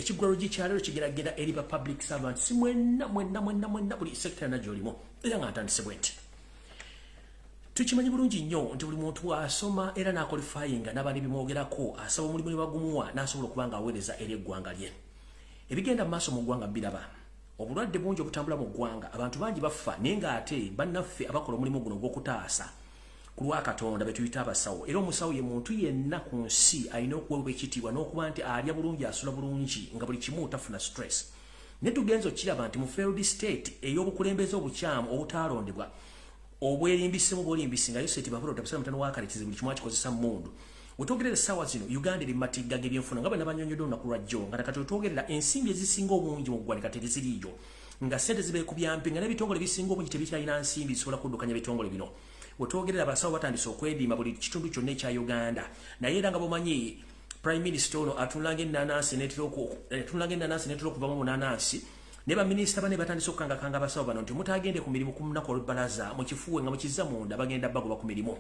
Ekiggwalo kyaleero kigeragera eri ba public servants mwenna mwenna mwenna mwenna, buli sector yonna gy'olimu. Era nga ntandise bwe nti, tukimanyi bulungi nnyo nti buli muntu asoma era n'aqualifyinga n'aba n'ebimwogerako, asaba omulimu ne bagumuwa n'asobola okuba nga aweereza eri eggwanga lye. Ebigenda mu maaso mu ggwanga biraba, obulwadde bungi obutambula mu ggwanga, abantu bangi bafa, naye ng'ate bannaffe abakola omulimu guno ogw'okutaasa ku lwa Katonda be tuyita abasawo. Era omusawo ye muntu yenna ku nsi alina okuweebwa ekitiibwa n'okuba nti alya bulungi, asula bulungi, nga buli kimu tafuna stress. Ne tugenza okiraba nti mu failed state ey'obukulembeze obukyamu obutaalondebwa, obwerimbisemu bwolimbisi, nga yoseti babuloda busala mutano wakaletizi, buli kimu akikozesa mmundu. Wetwogerera essaawa zino, Uganda eri matigga g'ebyenfuna nga bwe nabanyonyodde olunaku lwajjo, nga nakati wetwogerera ensimbi ezisinga obungi mu ggwanika teziriiyo, nga ssente zibeekubyampi, nga n'ebitongole ebisinga obungi tebikyalina nsimbi zisobola kuddukanya bitongole bino. Wetwogerera abasawo batandise okwediima buli kitundu kyonna ekya Uganda. Naye era nga bumanyi Prime Minister ono atunulanga ennanansi netera okuvamu munanansi, ne baminisita bane batandise okukangakanga abasawo bano nti mutagende ku mirimu ku lunaku olw'ebbalaza, mukifuwe nga mukiza munda, bagenda bagoba ku mirimu.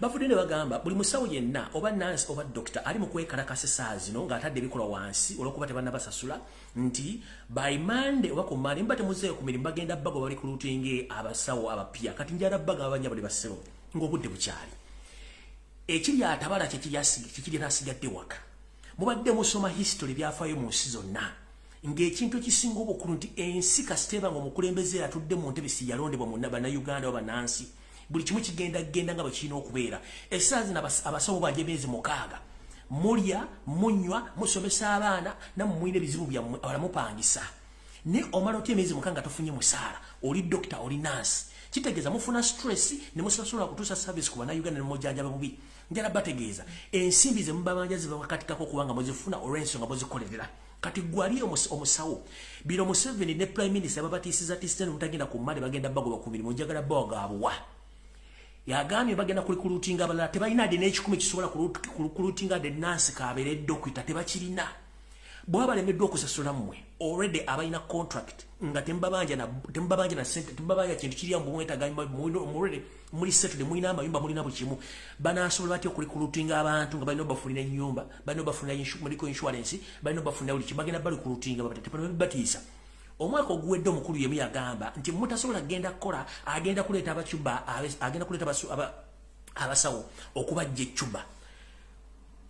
Bavudde ne bagamba buli musawo yenna oba nansi oba dokita ali mu kwekalakasa essaawa zino ng'atadde ebikolwa wansi olw'okuba tebannabasasula, nti by Monday oba ku Monday muba temuzeeyo ku mirimu, bagenda bagoba, bali ku recruiting abasawo abapya. Kati njala bagamba, banya buli bassebo, ng'obudde bukyali, ekiri atabala kyekiri nasigadde waka. Mubadde musoma history, byafaayo mu nsi zonna, ng'ekintu ekisinga obukulu nti ensi kasiteeba nga omukulembeze atudde mu ntebe si yalondebwa mu Bannayuganda oba bannansi, buli kimu kigenda genda nga bwe kirina okubeera. Essaawa zino abasawo banja emyezi 6, mulya, munywa, musomesa abaana, nammwe mulina ebizibu byammwe, abala mupangisa, naye omala otya emyezi 6 nga tofunye musaala? Oli dokita, oli nansi, kitegeeza mufuna stress ne musasobola kutuusa service ku Bannayuganda ne mujanjaba bubi. Njala bategeeza ensimbi ze mubabanja zibawakatikako kubanga muzifuna olw'ensonga muzikolerera. Kati gwali omusawo, bino Museveni ne Prime Minister babatiisiza tiisiza ne mutagenda ku mmale, bagenda bagoba ku mirimu. Njagala bawa yagambye bagenda kurecruitinga abalala, tebalina adde n'ekikumi kisobola kurecruitinga adde nansi kabeere dokita, tebakirina. Bwaba balemeddwa okusasula mmwe already abalina contract nga temubabanja na sente, temubabanja kintu kiri mbu mwetaaga, already muli settled, mulina amayumba, mulina buli kimu, banasobola batya okurecruitinga abantu nga balina obafunira ennyumba, balina obafunira medical insurance, balina obafunira buli kimu? Bagenda barecruitinga batiisa. Omwaka oguwedde omukulu yemu yagamba nti mutasobola kugenda kukola, agenda kuleeta Abacuba, agenda kuleeta abasawo okubajja ecuba.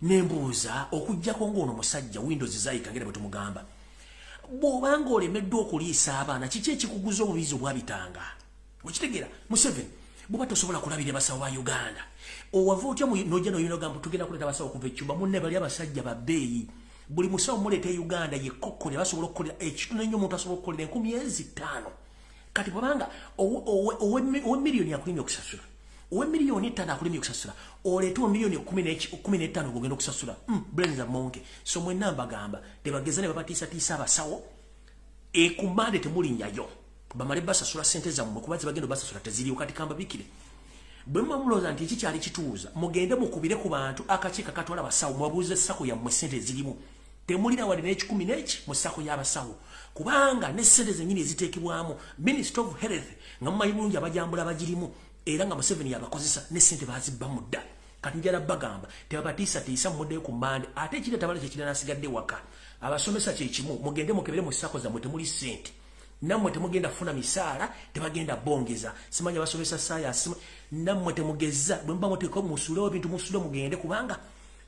Nembuuza, okugjako ngaono musajja windows zayika, ngenda bwe tumugamba, bw'obanga olemeddwa okuliisa abaana, kiki ekikuguza obubizi obwabitanga? Okitegeera, Museveni, bw'oba tosobola kulabira basawo ba Uganda, owava otya nojja noyinogamba tugenda kuleeta abasawo okuva ecuba? Munne bali abasajja babbeeyi, buli musawo muleeta e Uganda yekokkolera, basobola okukolera ekitono ennyo, omuntu asobola okukolera 5,000. Kati bwabanga owe miliyoni akulimye okusasula, owe miliyoni 5 akulimye okusasula, oleete owe miliyoni 15 gogenda okusasula, brains are monkey. So mwenna mbagamba tebageza ne babatiisatiisa abasawo ekumande, temulinnyayo, bamale basasula sente zammwe, kuba zebagenda basasula teziriwo. Kati kambabikire, bwe muba mulowooza nti ekikyali kituuza, mugende mukubire ku bantu akakiiko akatwala abasawo, mubabuuze SACCO yammwe sente ezirimu. Temulina wadde n'ekikumi n'eki mu SACCO y'abasawo, kubanga ne sente zennyini eziteekebwamu Minister of Health, nga mumanyi bulungi abajambula bagirimu, era nga Museveni yabakozesa, ne sente bazibbamu dda. Kati njala bagamba tebabatiisatiisa, mumuddeyo ku mande. Ate ekiri tabala kyekirala nasigadde waka, abasomesa kyekimu, mugende mukebere mu SACCO zammwe, temuli sente. Nammwe temugenda kufuna misaala, tebagenda bongeza. Simanya basomesa science, nammwe temugeza. Bwe muba muteeka musuulewo ebintu, musuule mugende, kubanga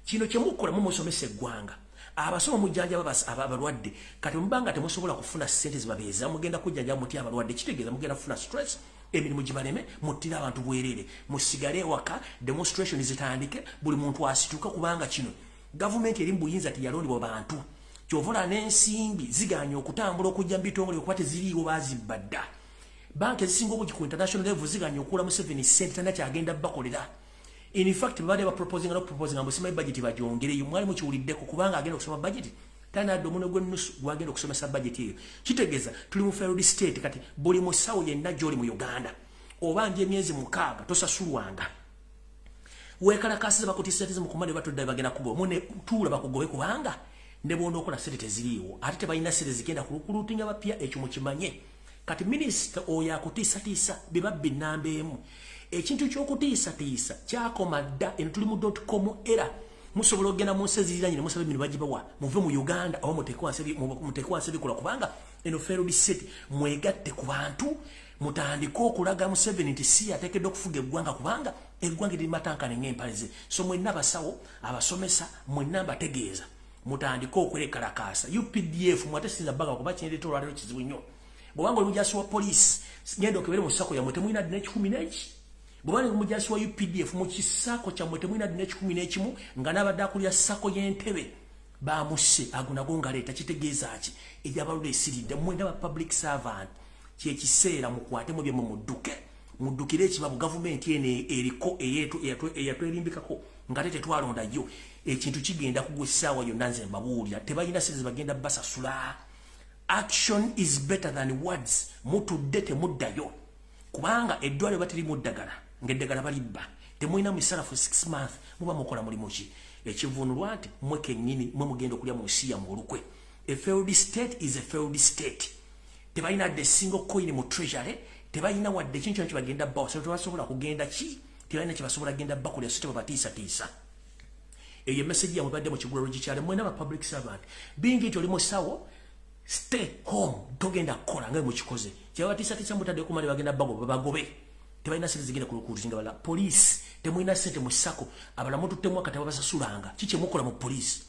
kino kyemukola mumusomesa eggwanga, abasoma mujjanjaba abalwadde. Kati mubanga temusobola kufuna ssente zibabeeza, mugenda kujjanjaba mutya abalwadde? Kitegeeza mugenda kufuna stress, emirimu gibaleme, muttire abantu bwereere. Musigale ewaka, demonstration zitandike, buli muntu asituke, kubanga kino gavumenti eri mu buyinza teyalondebwa bantu. Kyova n'ensimbi ziganye okutambula okujja mu bitongole okuba teziriiwo, bazibba dda. Banka ezisinga obungi ku international level ziganye okuula Museveni sente, tana kyagenda bakolera. In fact, babadde baproposinga nokuproposinga mbu budget bagyongereyo, mwali mukiwuliddeko, kubanga agenda okusoma budget tanadde omuno gw'ennusu gwagenda okusomesa budget eyo. Kitegeeza tuli mu failed state. Kati buli musawo yenna gy'oli mu Uganda obanja emyezi 6 tosasulwanga, weekalakasiza, bakutiisatiza mukumale, batudde bagenda kugoba mune, tuula bakugobe, kubanga ne bw'onookola sente teziriiwo, ate tebalina sente zigenda kurecruitinga bapya. Ekyo mukimanye. Kati minisita oyo akutiisatiisa be babbi nnamba emu. Ekintu ky'okutiisatiisa kyakoma dda, eno tuli mu .com era. Musobola okugenda mu nsi eziriraanye ne musaba emirimu bagibawa. Muve mu Uganda oba muteeke wansi ebikola, kubanga eno failed state. Mwegatte ku bantu, mutandike okulaga Museveni nti si yateekeddwa okufuga eggwanga, kubanga eggwanga liri matankane ng'empale ze. So mwenna abasawo, abasomesa, mwenna mbategeeza, mutandike okwekalakaasa. UPDF mwate sinza baga kuba kindeeta olwaleero kizibu nnyo. Bw'obanga oli mujaasi wa poliisi, genda okebere mu SACCO yammwe, temulina ddi n'ekikumi n'eki. Bw'oba oli mujaasi wa UPDF, mu kiSACCO kyammwe temulina ddi n'ekikumi n'ekimu, nga n'abadde akulira SACCO y'Entebe bamusse. Ago nago ngaleeta kitegeeza ki? Eryabalula esiridde. Mwenda ba public servant, kyekiseera mukwatemu byemmwe, mudduke, muddukire ekibabu. Gavumenti eno eriko eyatwerimbikako nga te tetwalondayo, ekintu kigenda kugwa essaawa yonna. Nze mbabuulira, tebalina sente bagenda basasula. Action is better than words. Mutudde temuddayo, kubanga eddwaliro baterimu ddagala, ng'eddagala balibba, temulina misala for 6 months, muba mukola mulimu ki? Ekivunulwa nti mwe kennyini mwe mugenda okulya mu nsi yammwe olukwe. A failed state is a failed state. Tebalina dde single coin mu treasury, tebalina wadde ekintu kyona kyebagenda bawa, so tebasobola kugenda ki, tebalina kyebasobola genda bakolera, so tebabatiisatiisa. Eyo emessage yamwe badde mu kigulalo gikyale. Mwena ba public servant bingi nti oli musawo, stay home, togenda kukola nga mukikoze. Kyebabatiisatiisa mutadde kumali bagenda bagoba, bagobe. Tebalina sente zigenda kulukuutinga. Bala poliisi, temulina sente mu SACCO. Abala mututtemu akati, babasasulanga ki kyemukola mu poliisi?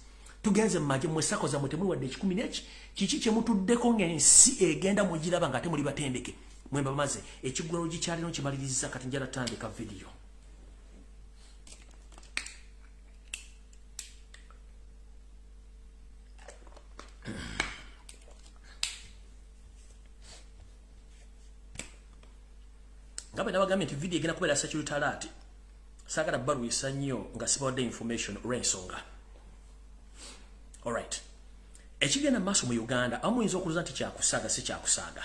Tugenze mu magye, mu SACCO zammwe temuli wadde ekikumi n'eki. Kiki kyemutuddeko ng'ensi egenda mugiraba nga ate muli batendeke? Mwemba bamaze ekigulalo gikyalino kimaliriza. Kati njala tandika vidiyo. Nga bwe nabagambye nti vidiyo egenda kubeera security alert, saagala balwisa nnyo nga sibawadde information olw'ensonga. Alright, ekigenda mu maaso mu Uganda, abamu muyinza okuluza nti kyakusaaga. Si kyakusaaga.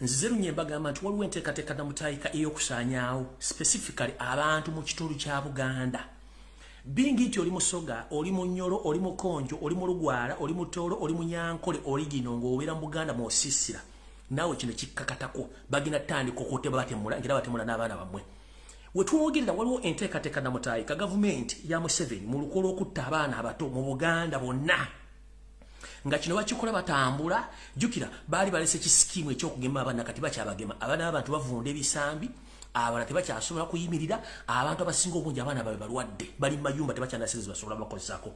Nzize lunye mbagamba nti waliwo enteekateeka namutayika ey'okusaanyaawo specifically abantu mu kitundu kya Buganda. Bingi nti oli Musoga, oli Munyolo, oli Mukonjo, oli Mulugwala, oli Mutoolo, oli Munyankole, oli gino ng'obeera mu Buganda mw'osiisira, naawe kino kikkakatako. Bagenda tandika okuteba, batemula ngera batemula n'abaana bammwe. Wetwogerera waliwo enteekateeka namutayika gavumenti ya Museveni mu luko lw'okutta abaana abato mu Buganda bonna, nga kino bakikola batambula. Jjukira baali balese kisikimu ekyokugema abaana, kati bakyabagema abaana b'abantu, bavunda ebisambi, abalala tebakyasobola kuyimirira. Abantu abasinga obungi abaana babe balwadde, bali mu mayumba, tebakyalina sente zibasobola bakozesako.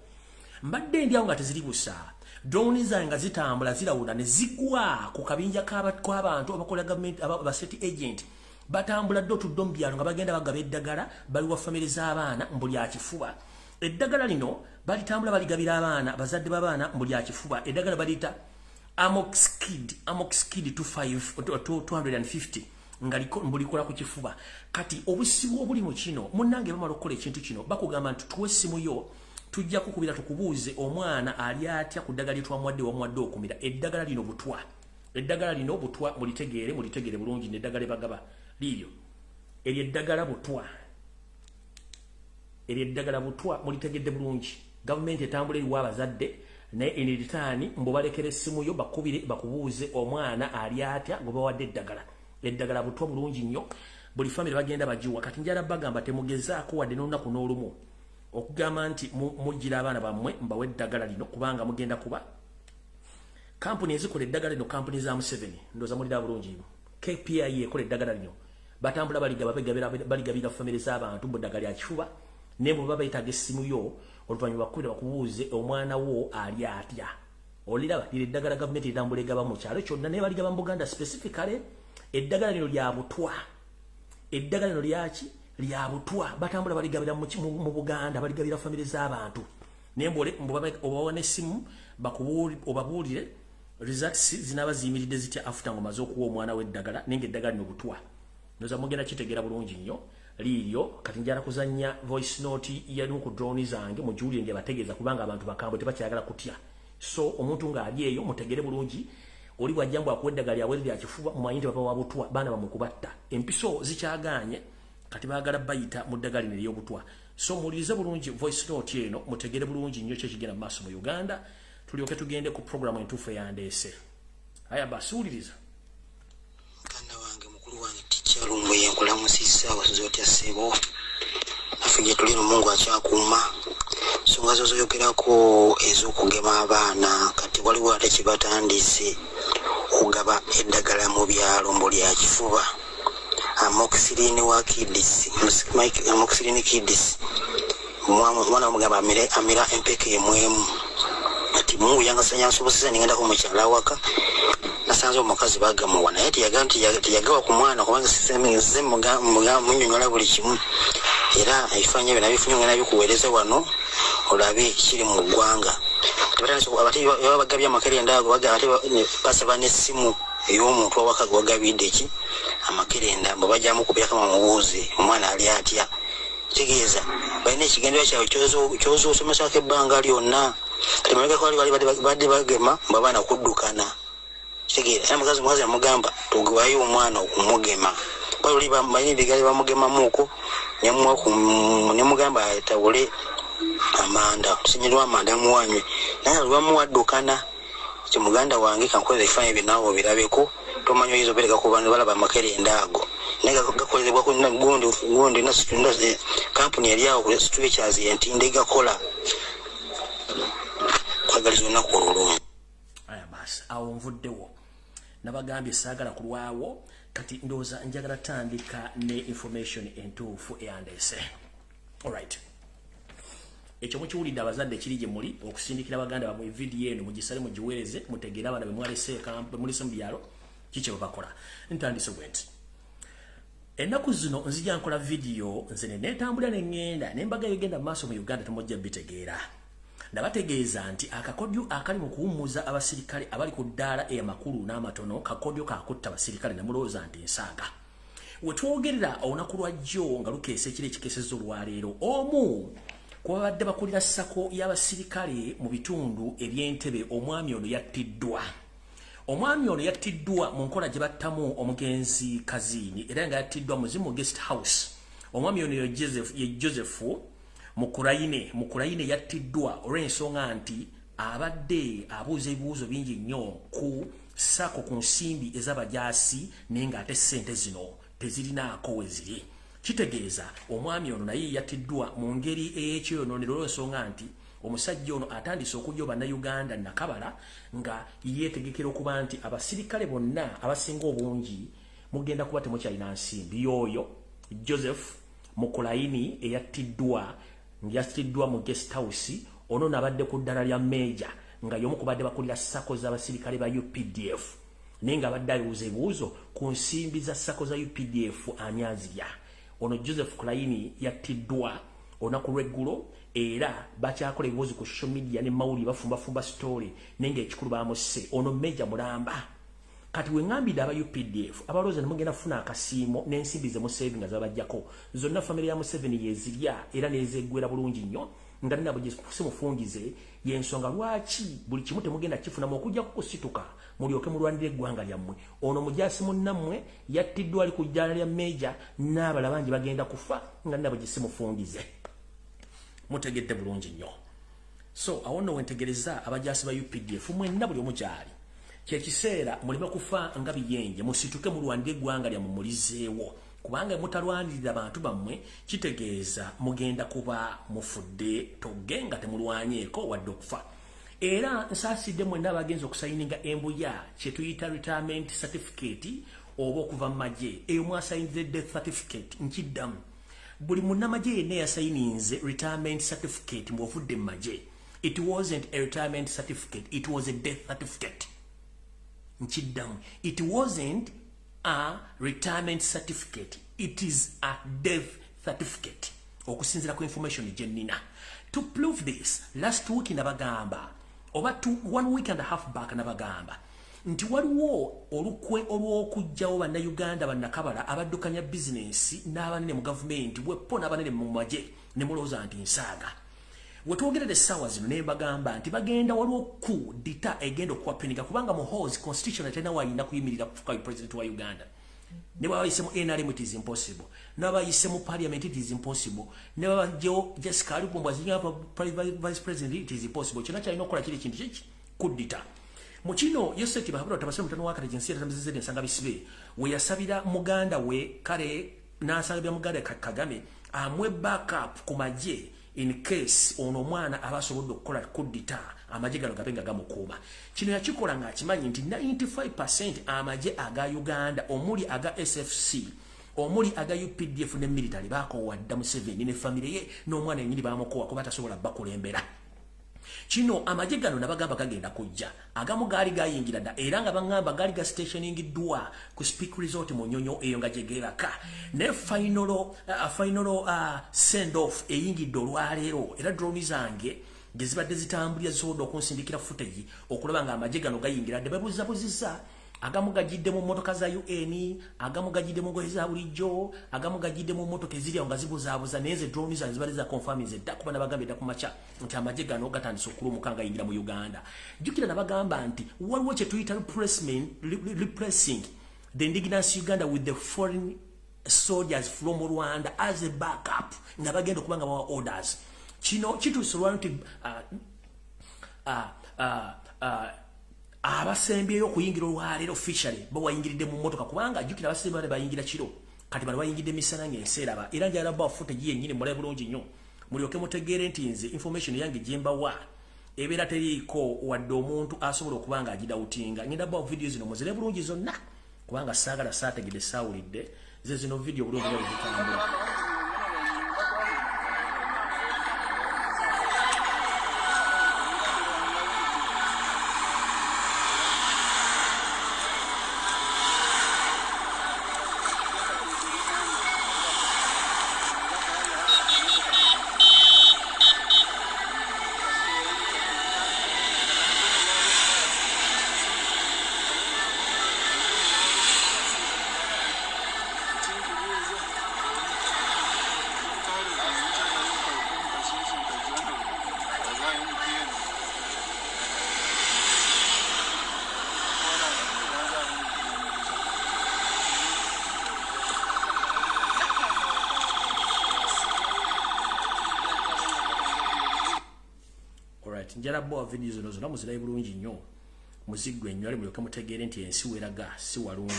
Mbadde ndi awo nga teziri busa, drone zange nga zitambula zirawuna ne zigwa ku kabinja k'abantu abakola gavumenti, aba state agent, batambula ddo tuddo mu byalo nga bagenda bagaba eddagala, baliwa famire z'abaana mbu lya kifuba. Eddagala lino balitambula baligabira abaana, bazadde b'abaana, mbu lya kifuba. Eddagala baliyita Amoxkid, Amoxkid 250, nga mbulikola ku kifuba. Kati obusibu obuli mu kino, munnange, bamala okukola ekintu kino, bakugamba nti tuwe essimu yo, tujja kukubira tukubuuze omwana ali atya ku ddagala lyetwamuwadde, wamuwadde okumira. Eddagala lino butwa, eddagala lino butwa, mulitegeere, mulitegeere bulungi. Neddagala ebagaba liiryo eryo, eddagala butwa, eryo eddagala butwa, mulitegedde bulungi. Gavumenti etambula eriwa abazadde, naye in return mbu balekera essimu yo, bakubire bakubuuze omwana ali atya gwe bawadde eddagala. Eddagala butwa bulungi nnyo, buli famire bagenda bagiwa. Kati njala bagamba, temugezaako wadde n'olunaku n'olumu okugamba nti mujjira abaana bammwe mbawe eddagala lino, kubanga mugenda kuba kampuni ezikola eddagala lino kampuni za Museveni. Ndowooza mulira bulungi. KPI ekola eddagala lino, batambula baligaba, baligabira famire z'abantu mu ddagala lya kifuba. Naye bwe baba beetaaga essimu yo, oluvannyuma bakubira bakubuuze omwana wo ali atya. Oliraba liri eddagala gavumenti etambula egaba mu kyalo kyonna, naye baligaba mu Buganda specifically. Eddagala lino lya butwa. Eddagala lino lyaki? Lya butwa. Batambula baligabira mu Buganda, baligabira famire z'abantu, naye obawa n'essimu obabuulire results zinaaba ziyimiridde zitya after ng'omaze okuwa omwana w'eddagala, naye ng'eddagala lino butwa. Ndoza mugenda kitegeera bulungi nnyo liiryo. Kati njala kuzannya voice note yalimu ku drone zange, mugiwulire nga bategeeza, kubanga abantu bakambwe, tebakyagala kutya. So omuntu ng'ali eyo, mutegere bulungi, oli bwajja mbu akuwa eddagala lyabwe lya kifuba, mumanyi nti baba wa butwa, baana bamwe kubatta. Empiso zikyagaanye, kati baagala bayita mu ddagala lino ery'obutwa. So muwulirize bulungi voice note eno, mutegere bulungi nnyo ki ekigenda mu maaso mu Uganda, tulyoke tugende ku programu entuufu eyandeese. Aya basi, wuliriza. Muganda wange, mukulu wange Tikyalumbu, yenkulamusisa. Wasuze otya ssebo? Naffe gye tuli no, Mungu akyakuuma. So Ensonga zozoyogerako ez'okugema abaana, kati waliwo ate kyebatandise okugaba eddagala mu byalo mbu lya kifuba, amoxicillin wa kids, amoxicillin kids. Omwana bamugamba amira empeke emwemu. Kati Mungu yansobozesa negendako mukyalo awaka, nasanze omukazi bagamuwa, naye teyagawa ku mwana, kubanga nze munyonyola buli kimu. Era ebifaananyi ebyo nabifunye, ngenda bikuweereza wano olabe kiri mu ggwanga. Ate baba bagabye amakerenda ago, ate basaba n'essimu ey'omuntu awaka gwagabidde ki amakerenda, bwe bajamukubirako bamubuuze omwana ali atya. Kitegeeza balina ekigendera kyabwe kyoza osomesako ebbanga lyonna. Kati mabegako bali badde bagema mbu abaana kuddukana, kitegeera. Era mukazi yamugamba tugewayo omwana okumugema, baluli balina ebigali bamugemamuuko, nemugamba atabule amanda, tusinyirwa amanda muwanywe, naye nga lwamuwaddukana. Ti muganda wange, kankolera ebifaananyi byo naawe obirabeko. Tomanyi, oyinza obereka ku bantu balaba amakerenda ago, naye gakolebwa gundi gundi kampuni eri awo ku Stretchers Entinde gakola. Kwagaliza olunaku olulungi. Aya basi, awo nvuddewo. Nabagambye saagala kulwawo. Kati ndowooza njagala tandika ne information entuufu eyandeese. Alright, ekyo mukiwulidde, abazadde kiri gye muli okusindikira baganda bamwe vidiyo eno, mugisale, mugiweereze, mutegeere abaana bemwalese mu byalo kiki bwe bakola. Ntandise bwe nti: ennaku zino nzija nkola vidiyo nze ne neetambula ne ŋŋenda nembaga egenda mu maaso mu Uganda, temujja bitegeera. Nabategeeza nti akakodyo akali mu kuwummuza abasirikale abali ku ddaala eyamakulu n'amatono, kakodyo kakutta abasirikale, nemulowooza nti nsaaga. Wetwogerera olunaku lwajjo nga lukeesa ekiro ekikeesezza olwaleero, omu kubabadde bakulira SACCO y'abasirikale mu bitundu eby'Entebe, omwami ono yattiddwa. Omwami ono yattiddwa mu nkola gye battamu omugenzi Kaziini, era nga yattiddwa Muzimu Guest House. Omwami ono ye Joseph Mukurayine. Mukurayine yattiddwa olw'ensonga nti abadde abuuza ebibuuzo bingi nnyo ku SACCO, ku nsimbi ez'abajaasi, naye ng'ate ssente zino tezirinaako we ziri. Kitegeeza omwami ono naye yattiddwa mu ngeri ey'ekyonoonero olw'ensonga nti omusajja ono atandise okujja bannayuganda nakabala nga yeetegekera okuba nti abasirikale bonna abasinga obungi mugenda kuba temukyalina nsimbi. Y'oyo Joseph Mukulayini eyattiddwa, yattiddwa mu guest house. Ono nabadde ku ddala lya meja, nga y'omu ku badde bakulira SACCO z'abasirikale ba UPDF, naye nga abadde abibuuza ebibuuzo ku nsimbi za SACCO za UPDF, ani azirya. Ono Joseph Kulayini yattiddwa olunaku lw'eggulo, era bakyakola ebibuuzo ku social media ne mawulire, bafumbafumba story, naye ng'ekikulu bamusse. Ono meja mulamba. Kati weŋŋambidde aba UPDF abalowooza nemugenda kufuna akasiimo n'ensimbi ze musevinga zabajjako zonna, famire ya Museveni yezirya era nezeggwera bulungi nnyo, nga nina simufungize. Yensonga lwaki buli kimu temugenda kifunamu okujjako kusituka mulyoke mulwanire eggwanga lyammwe. Ono mujaasi munnammwe yattiddwa ali ku jjala lya meja, n'abalala bangi bagenda kufa, nga nina bwe gisimufungize. Mutegedde bulungi nnyo. So awo nno wentegereza abajaasi ba UPDF mwenna, buli omu gyali, kyekiseera muleme kufa nga biyenje. Musituke mulwanire eggwanga lyammwe, mulizeewo, kubanga mutalwanirira bantu bammwe kitegeeza mugenda kuba mufudde togge nga temulwanyeeko wadde okufa. Era nsaasidde mwenna abagenza okusayininga embuya kyetuyita retirement certificate oba okuva mu magye. Eyo mwasayinze death certificate. Nkiddamu, buli munnamagye yenna yasayininze retirement certificate ng'ovudde mu magye, it wasn't a retirement certificate, it was a death certificate. Nkiddamu, it wasn't a retirement certificate, it is a death certificate, okusinziira ku information gye nnina. To prove this, last week nabagamba, oba one week and a half back, nabagamba nti waliwo olukwe olw'okuggyawo bannayuganda bannakabala abaddukanya bizinensi n'abanene mu gavumenti bwepo n'abanene mu magye, ne mulowooza nti nsaaga. Wetwogerera essaawa zino ne mbagamba nti bagenda, waliwo coup d'état egenda okuwapeninga, kubanga Muhoozi constitution talina wayina kuyimirira kufuka president wa Uganda. Ne bwaba bayise mu NRM, it is impossible. Ne bwaba bayise mu parliament, it is impossible. Ne bwaba Jessica Alupo azinga vice president, it is impossible. Kyonna kyalina okukola kiri kintu kiki? Coup d'état. Mu kino Yoseti Bahabura Tabasire mutano wa kale jinsi yatamizizede ensanga bisibe we yasabira muganda we kale n'asabira muganda Kagame. Amwe backup ku magye in case ono omwana aba asobodde okukola kuddita, amagye gano gabe nga gamukuuma. Kino yakikola ng'akimanyi nti 95% amagye aga Uganda, omuli aga SFC, omuli aga UPDF ne military, bakoowa dda Museveni ne famire ye n'omwana yennyini bamukoowa kuba tasobola bakulembera. Kino amagye gano nabagamba gagenda kujja. Agamu gaali gayingira dda, era nga baŋŋamba gaali ga stationingiddwa ku Speke Resort mu Nnyonyo eyo nga gye geebaka. Ne final send off eyingidde olwaleero, era drone zange gye zibadde zitambulira zisobodde okunsindikira footage okulaba nga amagye gano gayingira dde. Babuzabuzizza, agamu gajjidde mu mmotoka za UN, agamu gajjidde mu ngoye za bulijjo, agamu gajjidde mu mmotoka eziri awo nga zibuzaabuza. Naye nze drone zange zibadde za confirminze dda, kuba nabagambye dda ku makya nti amagye gano gatandise okulumuka nga gayingira mu Uganda. Jjukira nabagamba nti waliwo kye tuyita replacement, replacing the indigenous Uganda with the foreign soldiers from Rwanda as a backup, nga bagenda okuba nga bawa orders. Kino kituuse olwa nti abasembyeyo okuyingira olwaleero officially bawayingiridde mu mmotoka, kubanga jjukira abasembe bale bayingira kiro, kati bano bayingidde misana ng'ensi eraba. Era njagala ba footage yennyini mulabe bulungi nnyo, mulyoke mutegeere nti nze information yange gye mbawa ebeera teriiko wadde omuntu asobola okuba nga agidoubtinga. Ngenda bawa video zino muzire bulungi zonna, kubanga saagala saategedde saawulidde. Ze zino video bulungi nga bwe zitambula. Alright, njagala bawa video zino zonna muzirabe bulungi nnyo, muziggwe ennyo, ali mulyoke mutegeere nti ensi weraga si walungi.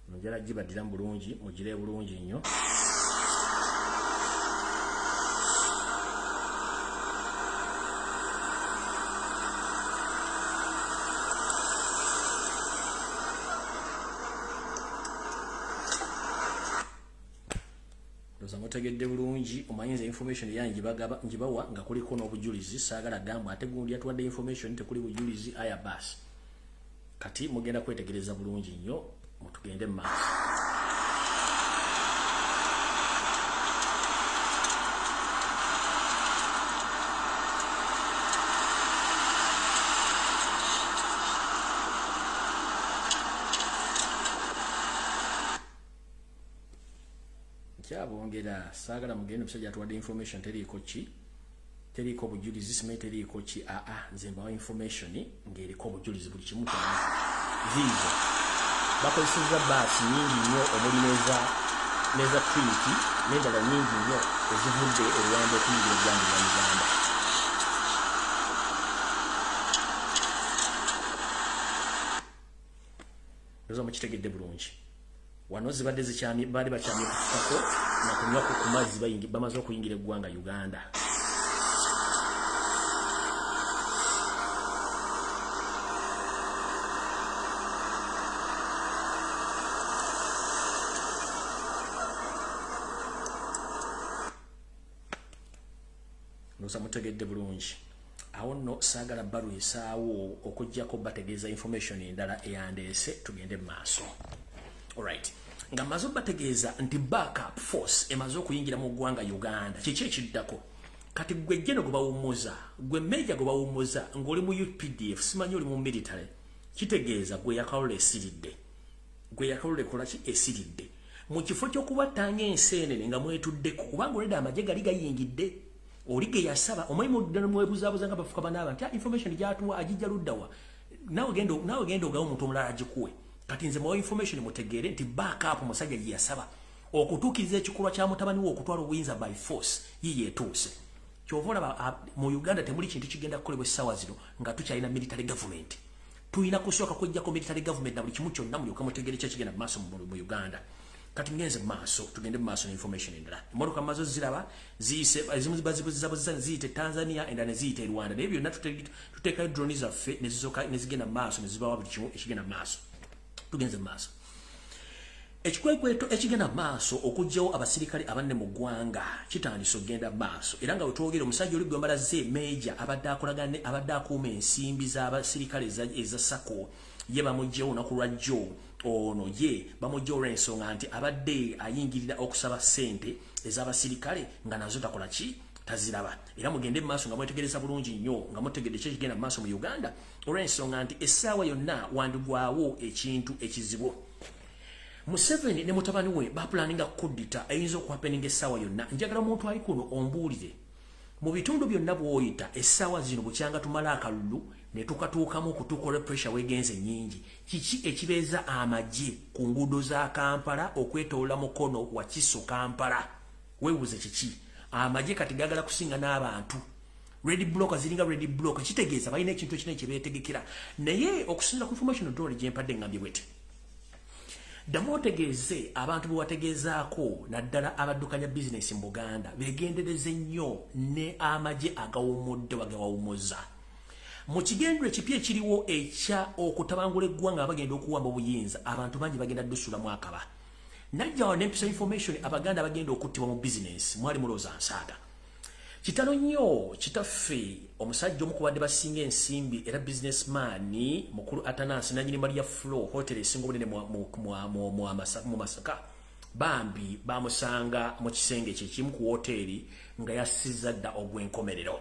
Njagala gibaddiramu bulungi, mugire bulungi nnyo. Ndowooza mutegedde bulungi. Omanyi nze information yange ngibawa nga kuliko n'obujulizi. Saagala gamba ate gundi yatuwadde information tekuli bujulizi. Aya basi, kati mugenda kwetegereza bulungi nnyo, mutugende mu maaso. Nkyabongera, saagala mugende omusajja atuwadde information teriiko ki, teriiko bujulizi, simanyi teriiko ki. Aa, nze mbawa information ng'eriko obujulizi buli kimu kyonna. Ziizo bakozesezza baasi nyingi nnyo, omuli neza Trinity n'endala nyingi nnyo ezivudde e Rwanda okuyingira eggwanga lya Uganda. Ndowooza mukitegedde bulungi. Wano zibadde zikyamye, baali bakyamye kufukako na kunywako ku mazzi, bamaze okuyingira eggwanga Uganda. Ndowooza mutegedde bulungi. Awo nno saagala balwisaawo okuggyako bategeeza information endala eyandeese. Tugende mu maaso. Alright, nga mmaze obategeeza nti backup force emaze okuyingira mu ggwanga Uganda, kiki ekiddako? Kati gwe jeno gwe bawummuza, gwe meja gwe bawummuza ng'oli mu UPDF, simanyi oli mu military, kitegeeza gwe yakalula esiridde, gwe yakalula ekola ki esiridde. Mu kifo ky'okubattanga enseenene nga mwetuddeko, kubanga olwedde amagye gali gayingidde, oli ge yasaba. Omanyi mwebuzaabuza nga bafuka banaaba nti information gyatuwa agijja luddawa? Naawe genda ogawe omuntu omulala agikuwe. Kati nze muwa information, mutegeere nti backup musajja gye yasaba Okutuukiriza ekikolwa kya mutabani we okutwala obuyinza by force yiye etuuse. Kyova olaba mu Uganda temuli kintu kigenda kukolebwa essaawa zino nga tukyalina military government. Tulina kusooka kwejjako military government na buli kimu kyonna, mulyoke mutegere ki ekigenda mu maaso mu Uganda. Kati ngenze maaso, tugende mu maaso ne information endala. Emmotoka mazo ziraba ziyise, ezimu bazibuzzabuza ziyite Tanzania, endala ne ziyite Rwanda, naye byonna tuteekayo drone zaffe ne zisooka ne zigenda mu maaso ne zibawa buli kimu ekigenda mu maaso. Tugenze mu maaso. Ekikwekweto ekigenda maaso okuggyawo abasirikale abanne mu ggwanga kitandise okugenda maaso, era nga wetwogera omusajja oli gwe mbalaze, meja abadde akolagane, abadde akuuma ensimbi z'abasirikale eza SACCO, ye bamuggyewo olunaku lwa jjo. Ono ye bamuggyewo olw'ensonga nti abadde ayingirira okusaba ssente ez'abasirikale nga nazo takola ki, taziraba. Era mugende maaso nga mwetegereza bulungi nnyo nga mutegedde ki ekigenda mu maaso mu Uganda, olw'ensonga nti essaawa yonna wandigwawo ekintu ekizibu. Museveni ne mutabani we bapulaninga kuddita eyinza okuhappeninga essaawa yonna. Njagala omuntu ali kuno ombuulire mu bitundu byonna bw'oyita essaawa zino bukyanga tumala akalulu ne tukatuukamu okutuuka, pressure wegenze nnyingi. Kiki ekibeeza amagye ku nguudo za Kampala okwetoola Mukono, Wakiso, Kampala? Weebuuze kiki amagye kati gagala kusinga n'abantu. Red block ziringa red block, kitegeeza balina ekintu ekinene kye beetegekera. Naye okusinziira ku information drone gye mpadde, ngambye bwete: ddamu otegeeze abantu bwe wategeezaako, naddala abaddukanya bizinesi mu Buganda, beegendereze nnyo ne amagye agawummudde wagawawummuza mu kigendero ekipya ekiriwo ekya okutabangula eggwanga. Bagenda okuwamba obuyinza, abantu bangi bagenda ddusulamu akaba. Najja wano nempisa information, Abaganda bagenda okuttibwa mu bizinesi. Mwali mulowooza nsaaga. Kitalo nnyo, kitaffe omusajja omu kubadde basinga ensimbi era businessman mukulu Atanasi, nanyini Maria Flo Hotel esinga obunene mu Masaka, bambi bamusanga mu kisenge kye kimu ku woteeri nga yassiza dda ogw'enkomerero.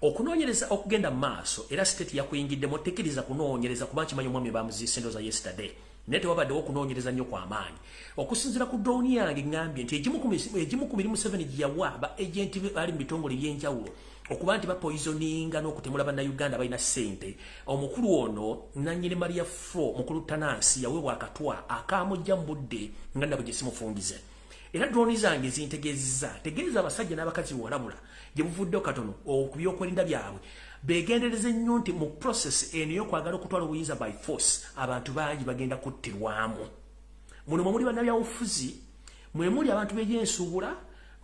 Okunoonyereza okugenda mu maaso, era state yakuyingiddemu, tekkiriza kunoonyereza kuba nkimanyi omwami bamuziise ndooza yesterday, naye tewabaddewo okunoonyereza nnyo kw'amaanyi. Okusinziira ku drone yange, ŋŋambye nti egimu ku mirimu 7 gye yawa ba agent bali mu bitongole ebyenjawulo okuba nti bapoisoninga n'okutemula Bannayuganda balina ssente. Omukulu ono nannyini Maria Flo, mukulu Tanansi, yaweebwa akatwa akamujja mu budde nga nabwe gye simufungize. Era drone zange zintegeezezza, tegeeza abasajja n'abakazi walabula gye buvuddeho katono ku byokwerinda byabwe, begendereze nnyo nti mu process eno ey'okwagala okutwala obuyinza by force, abantu bangi bagenda kuttirwamu. Muno mwe muli bannabyabufuzi, mwe muli abantu b'ebyensuubula,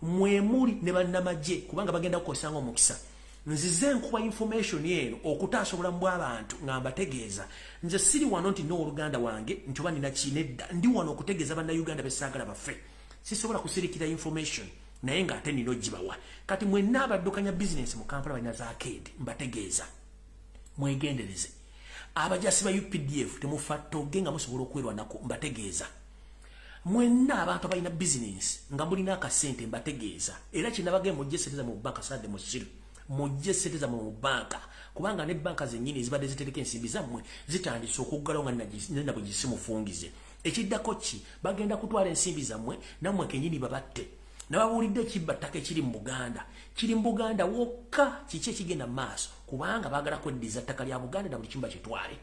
mwe muli ne bannamagye, kubanga bagenda kukozesa nga omukisa. Nzize nkuba information eno okutaasa obulamu bw'abantu nga mbategeeza. Nze siri wano nti n'oluganda wange nti oba nina kinedda, ndi wano okutegeeza Bannayuganda besaagala baffe. Sisobola kusirikira information naye ng'ate nina ogibawa. Kati mwenna abaddukanya bizinesi mu Kampala, balina za arcade, mbategeeza mwegendereze abajasi ba UPDF, temufa toge nga musobola okwerwanako. Mbategeeza mwenna abantu abalina bizinesi nga mulina akasente, mbategeeza era kinabage, mujje sente zammwe mu banka. Sadde musiru, mujje sente zammwe mu banka, kubanga ne banka zennyini ezibadde zitereka ensimbi zammwe zitandise okuggalawo nga nabwe gisimufungize. Ekiddako ki? Bagenda kutwala ensimbi zammwe nammwe kenyini babatte. Nababuulidde ekibba ttaka ekiri mu Buganda, kiri mu Buganda wokka. Kiki ekigenda mu maaso? Kubanga baagala kweddiza ttaka lya Buganda na buli kimu bakitwale.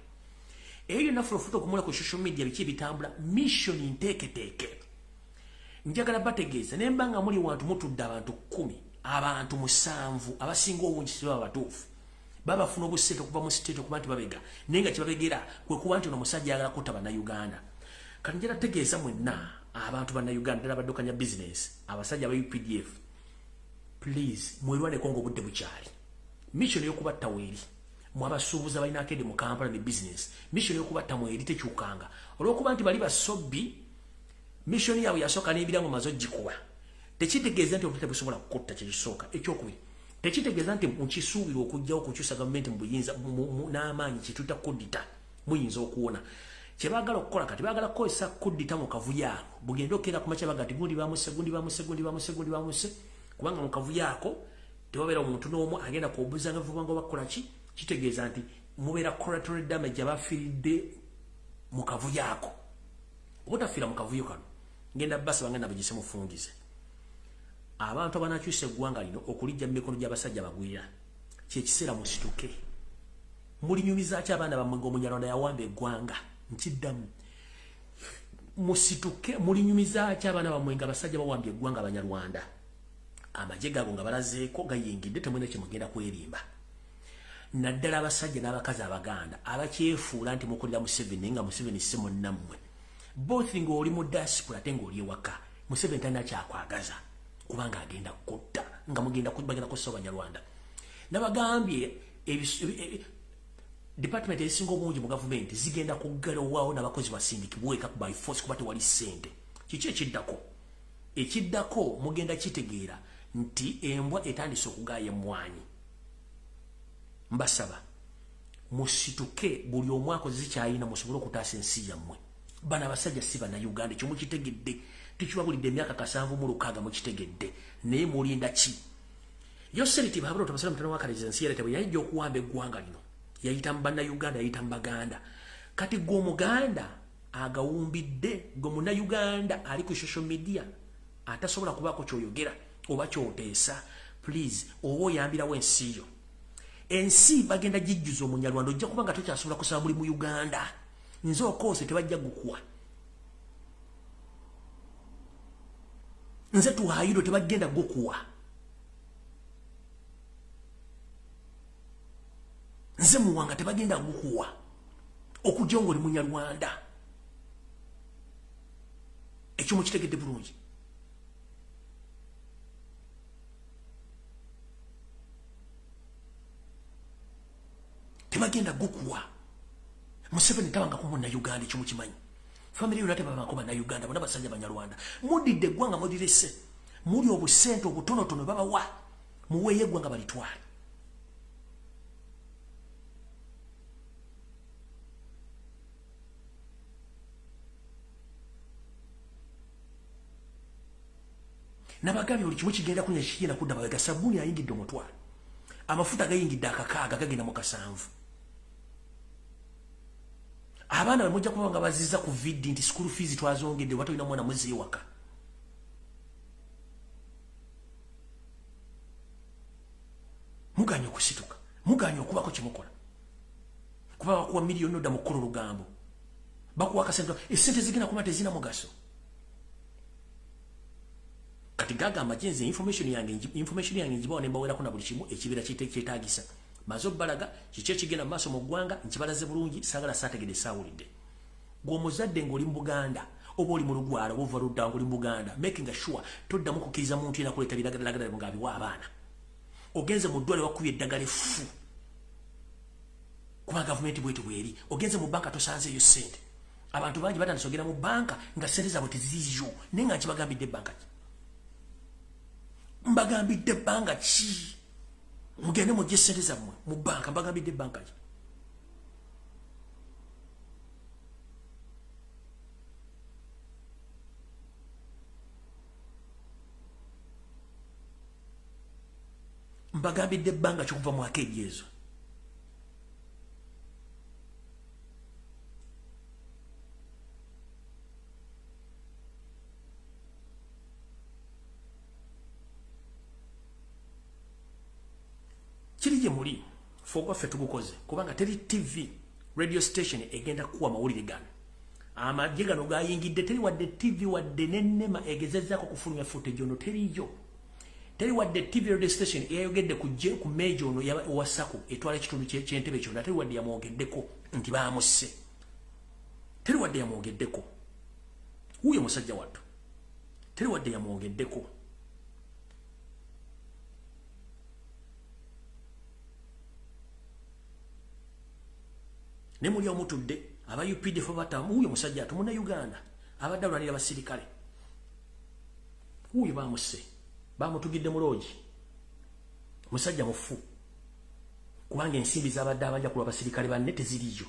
Eyo yonna fulofuta okumula ku social media, biki ebitambula, mission nteeketeeke. Njagala bategeeza, naye mba nga muli wantu mutudde abantu 10, abantu 7 abasinga obungi sibaba batuufu, babafuna obusente okuva mu state okuba nti babega, naye nga kyebabegera kwe kuba nti ono omusajja ayagala kutta Bannayuganda. Kati njala tegeeza mwenna abantu Bannayuganda, ddala baddukanya bizinesi, abasajja aba UPDF, please mwerwaneko nga obudde bukyali. Mission ey'okubatta weeri. Mwabasuubuza balina arcade mu Kampala ne business, mission ey'okubatta mweri, tekyukanga olw'okuba nti bali basobbi. Mission yaabwe yasooka n'ebirango maze ogikuba, tekitegeeza nti obutete busobola kukutta. Kyekisooka. Ekyokubiri, tekitegeeza nti mukisuubirwa okugjawo okukyusa gavumenti mu buyinza n'amaanyi kyetuyita kuddita muyinza okuwona. Kyebaagala okukola kati, baagala kukozesa kuddita mu kavuyo ako bugende okeera ku makya baga nti gundi bamuse, gundi bamuse, gundi bamuse, gundi bamuse, kubanga mu kavuyo ako tewabeera omuntu n'omu agenda kuobuzanga vubanga bakola ki. Kitegeeza nti mubeera collateral damage abafiiridde mu kavuyo ako. Obutafiira mu kavuyo kano, ngenda basaba nga nabwe mufungize abantu abanakyusa eggwanga lino okulijja mu mikono gy'abasajja bagwira. Kyekiseera musituke. Mulinyumizaaki abaana bammwe ng'Omunyarwanda yawamba eggwanga? Nkiddamu, Musituke, mulinyumiza ki abaana bammwe nga abasajja bawambye eggwanga Abanyarwanda? Amagye gaabo nga balazeeko gayingidde, temulina kye mugenda kwerimba. Naddala abasajja n'abakazi Abaganda abakyefuula nti mukolera Museveni, naye nga Museveni si munnammwe. Both ng'oli mu diaspora ate ng'oli ewaka, Museveni talina kyakwagaza, kubanga agenda kutta nga mugenda bagenda kussa Abanyarwanda. Nabagambye department ezisinga obungi mu gavumenti zigenda kuggalwawo n'abakozi basindikibweka by force, kuba tewali ssente. Kiki ekiddako? Ekiddako mugenda kitegeera nti embwa etandise okugaaya emmwanyi. Mbasaba musituke, buli omu akoze kyayina musobole okutaasa ensi yammwe. Bano abasajja si Bannayuganda, ekyo mukitegedde. Tukibabulidde emyaka 76, mukitegedde, naye mulinda ki? Yoweri Tibuhaburwa Tabasala mutano wa Kalezi, ensi yaleeta bwe yajja okuwamba eggwanga lino, yayita mu Bannayuganda, yayita mu Baganda. Kati gwe Omuganda agawumbidde, gwe Munnayuganda ali ku social media atasobola kubaako kyoyogera oba kyoteesa, please, oba oyambirawo ensi yo. Ensi bagenda gijjuza Omunyarwanda. Ojja kuba nga tokyasobola kusaba muli mu Uganda. Nze okoose tebajja gukuwa. Nze Tuhayiro tebagenda gukuwa. Nze Muwanga tebagenda gukuwa, okujja nga oli Munyarwanda. Ekyo mukitegedde bulungi. Tebagenda gukuwa. Museveni tabangako Munnayuganda, ekyo mukimanyi. Family yonna tebabangako Bannayuganda, bonna basajja Banyarwanda. Mudidde eggwanga, mudirese muli obusente obutonotono babawa, muweeyo eggwanga balitwale. Nabagambye buli kimu kigenda kunya, kigenda kudda mabega. Sabbuuni ayingidde 1000, amafuta gayingidde 600, gagenda mu 7. Abaana bwe mujja kuba nga baziza ku VD nti school fees twazongedde, oba tolina mwana muzzi ewaka. Muganye okusituka, muganye okubako kyemukola, kuba bakuwa miliyoni odda mu kukola olugambo, bakuwa akasente, esente zigenda kuba tezina mugaso. Kati gaga amagye, information yange njibawa ne mbawerako na buli kimu ekibeera kyetaagisa. Maze obbalaga kiki ekigenda mu maaso mu ggwanga, nkibalaze bulungi. Saagala saategedde saawulidde. Gwe omuzadde ng'oli mu Buganda oba oli mu Lugwala oba ova ludda ng'oli mu Buganda, making sure toddamu kukkiriza muntu yena kuleeta biragalalagala ng'abiwa abaana. Ogenze mu ddwaliro, bakubye eddagala effu, kuba gavumenti bwetu bweri. Ogenze mu banka, tosanzeeyo ssente. Abantu bangi batandise ogenda mu banka nga ssente zaabwe teziriyo, naye nga nkibagambidde ebbanga ki? Mbagambidde ebbanga ki? Mugende mugye ssente zammwe mu banka. Mbagambidde ebbanga ki? Mbagambidde ebbanga kyokuva mu akeegi ezo? Kiri gye muli. Fe ogwaffe tugukoze, kubanga teri TV, radio station egenda kuwa mawulire gano. Amagye gano gayingidde, teri wadde TV wadde nenema egezezaako kufulumya footage ono, teriyo. Teri wadde TV, radio station eyayogedde ku je ku major ono owasako etwala ekitundu ky'Entebe kyonna. Teri wadde yamwogeddeko nti bamusse, teri wadde yamwogeddeko. Wuuyo musajja wattu, teri wadde yamwogeddeko. Ne muli omutudde aba UPDF batamu. Wuuyo musajja atu munna Uganda abadde alwanira abasirikale, wuuyo bamusse, bamutugidde mu lodge. Musajja mufu, kubanga ensimbi zabadde abanja kulwa abasirikale banne teziriyo.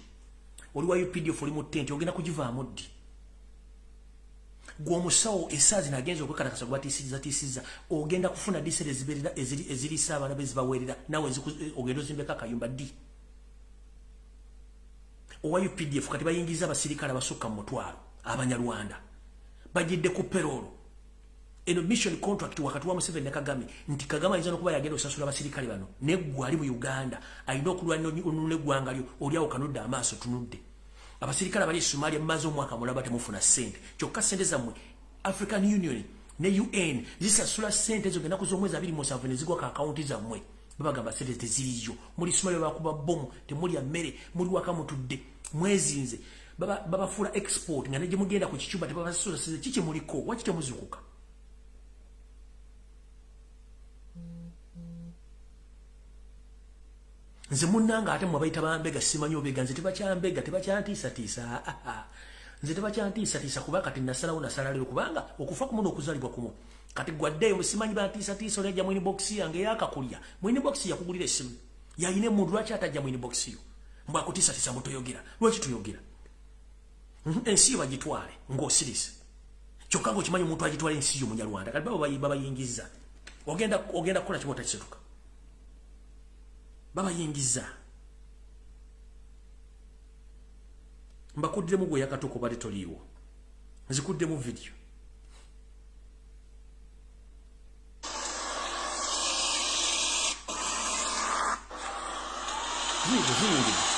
Oli wa UPDF, oli mu tenti, ogenda kugivaamu ddi? Gwe omusawo essaawa zino agenza okwekalakasa gwatiisizza tiisizza, ogenda kufuna ddi sente ezibeerera eziriisa abaana be zibaweerera? Naawe ogenda ozimbeko akayumba ddi? Owa UPDF, kati bayingiza abasirikale abasukka mu 1000 Abanyarwanda, bajidde ku payroll. Eno mission contract wakati wa Museveni ne Kagame, nti Kagame ayinza n'okuba yagenda osasula abasirikale bano, neggwe ali mu Uganda alina okulwanira onunula eggwanga lyo, oli awo kanudde amaaso tunudde. Abasirikale abali e Somalia mumaze omwaka mulaba temufuna ssente, kyokka ssente zammwe African Union ne UN zisasula ssente ezo ennaku z'omwezi 27 ne zigwa ku akawunti zammwe. Babagamba ssente teziriyo. Muli Somalia bakuba bomu, temulya mmere, muli waka mutudde mwezinze, babafuula export nga ne gye mugenda ku kicuba tebabasasula ssente. Kiki muliko? Waki temuzukuka? Nze munnanga ate mmwe abayita bambega, simanyi obega, nze tebakyambega, tebakyantiisatiisa. Nze tebakyantiisatiisa kuba kati nasalawo, nasala leero, kubanga okufa kumu n'okuzaalibwa kumu. Kati gwaddeeyo simanyi bantiisatiisa, oli ajja mu inbox yange eyakakulya mu inbox, yakugulira essimu, yayina emundu, lwaki atajja mu inbox yo? Mbw akutiisatiisa mbu toyogera. Lwaki toyogera? Ensi yo bagitwale ng'osirise, kyokka ng'okimanyi omuntu agitwala ensi yo Munyarwanda. Kati baba babayingiza, ogenda kukola kimu otakisituka, babayingiza. Mbakuddiremu gwe yakatuuka, obadde toliiwo, nzikuddemu vidiyo. Ziizo ziyingidde.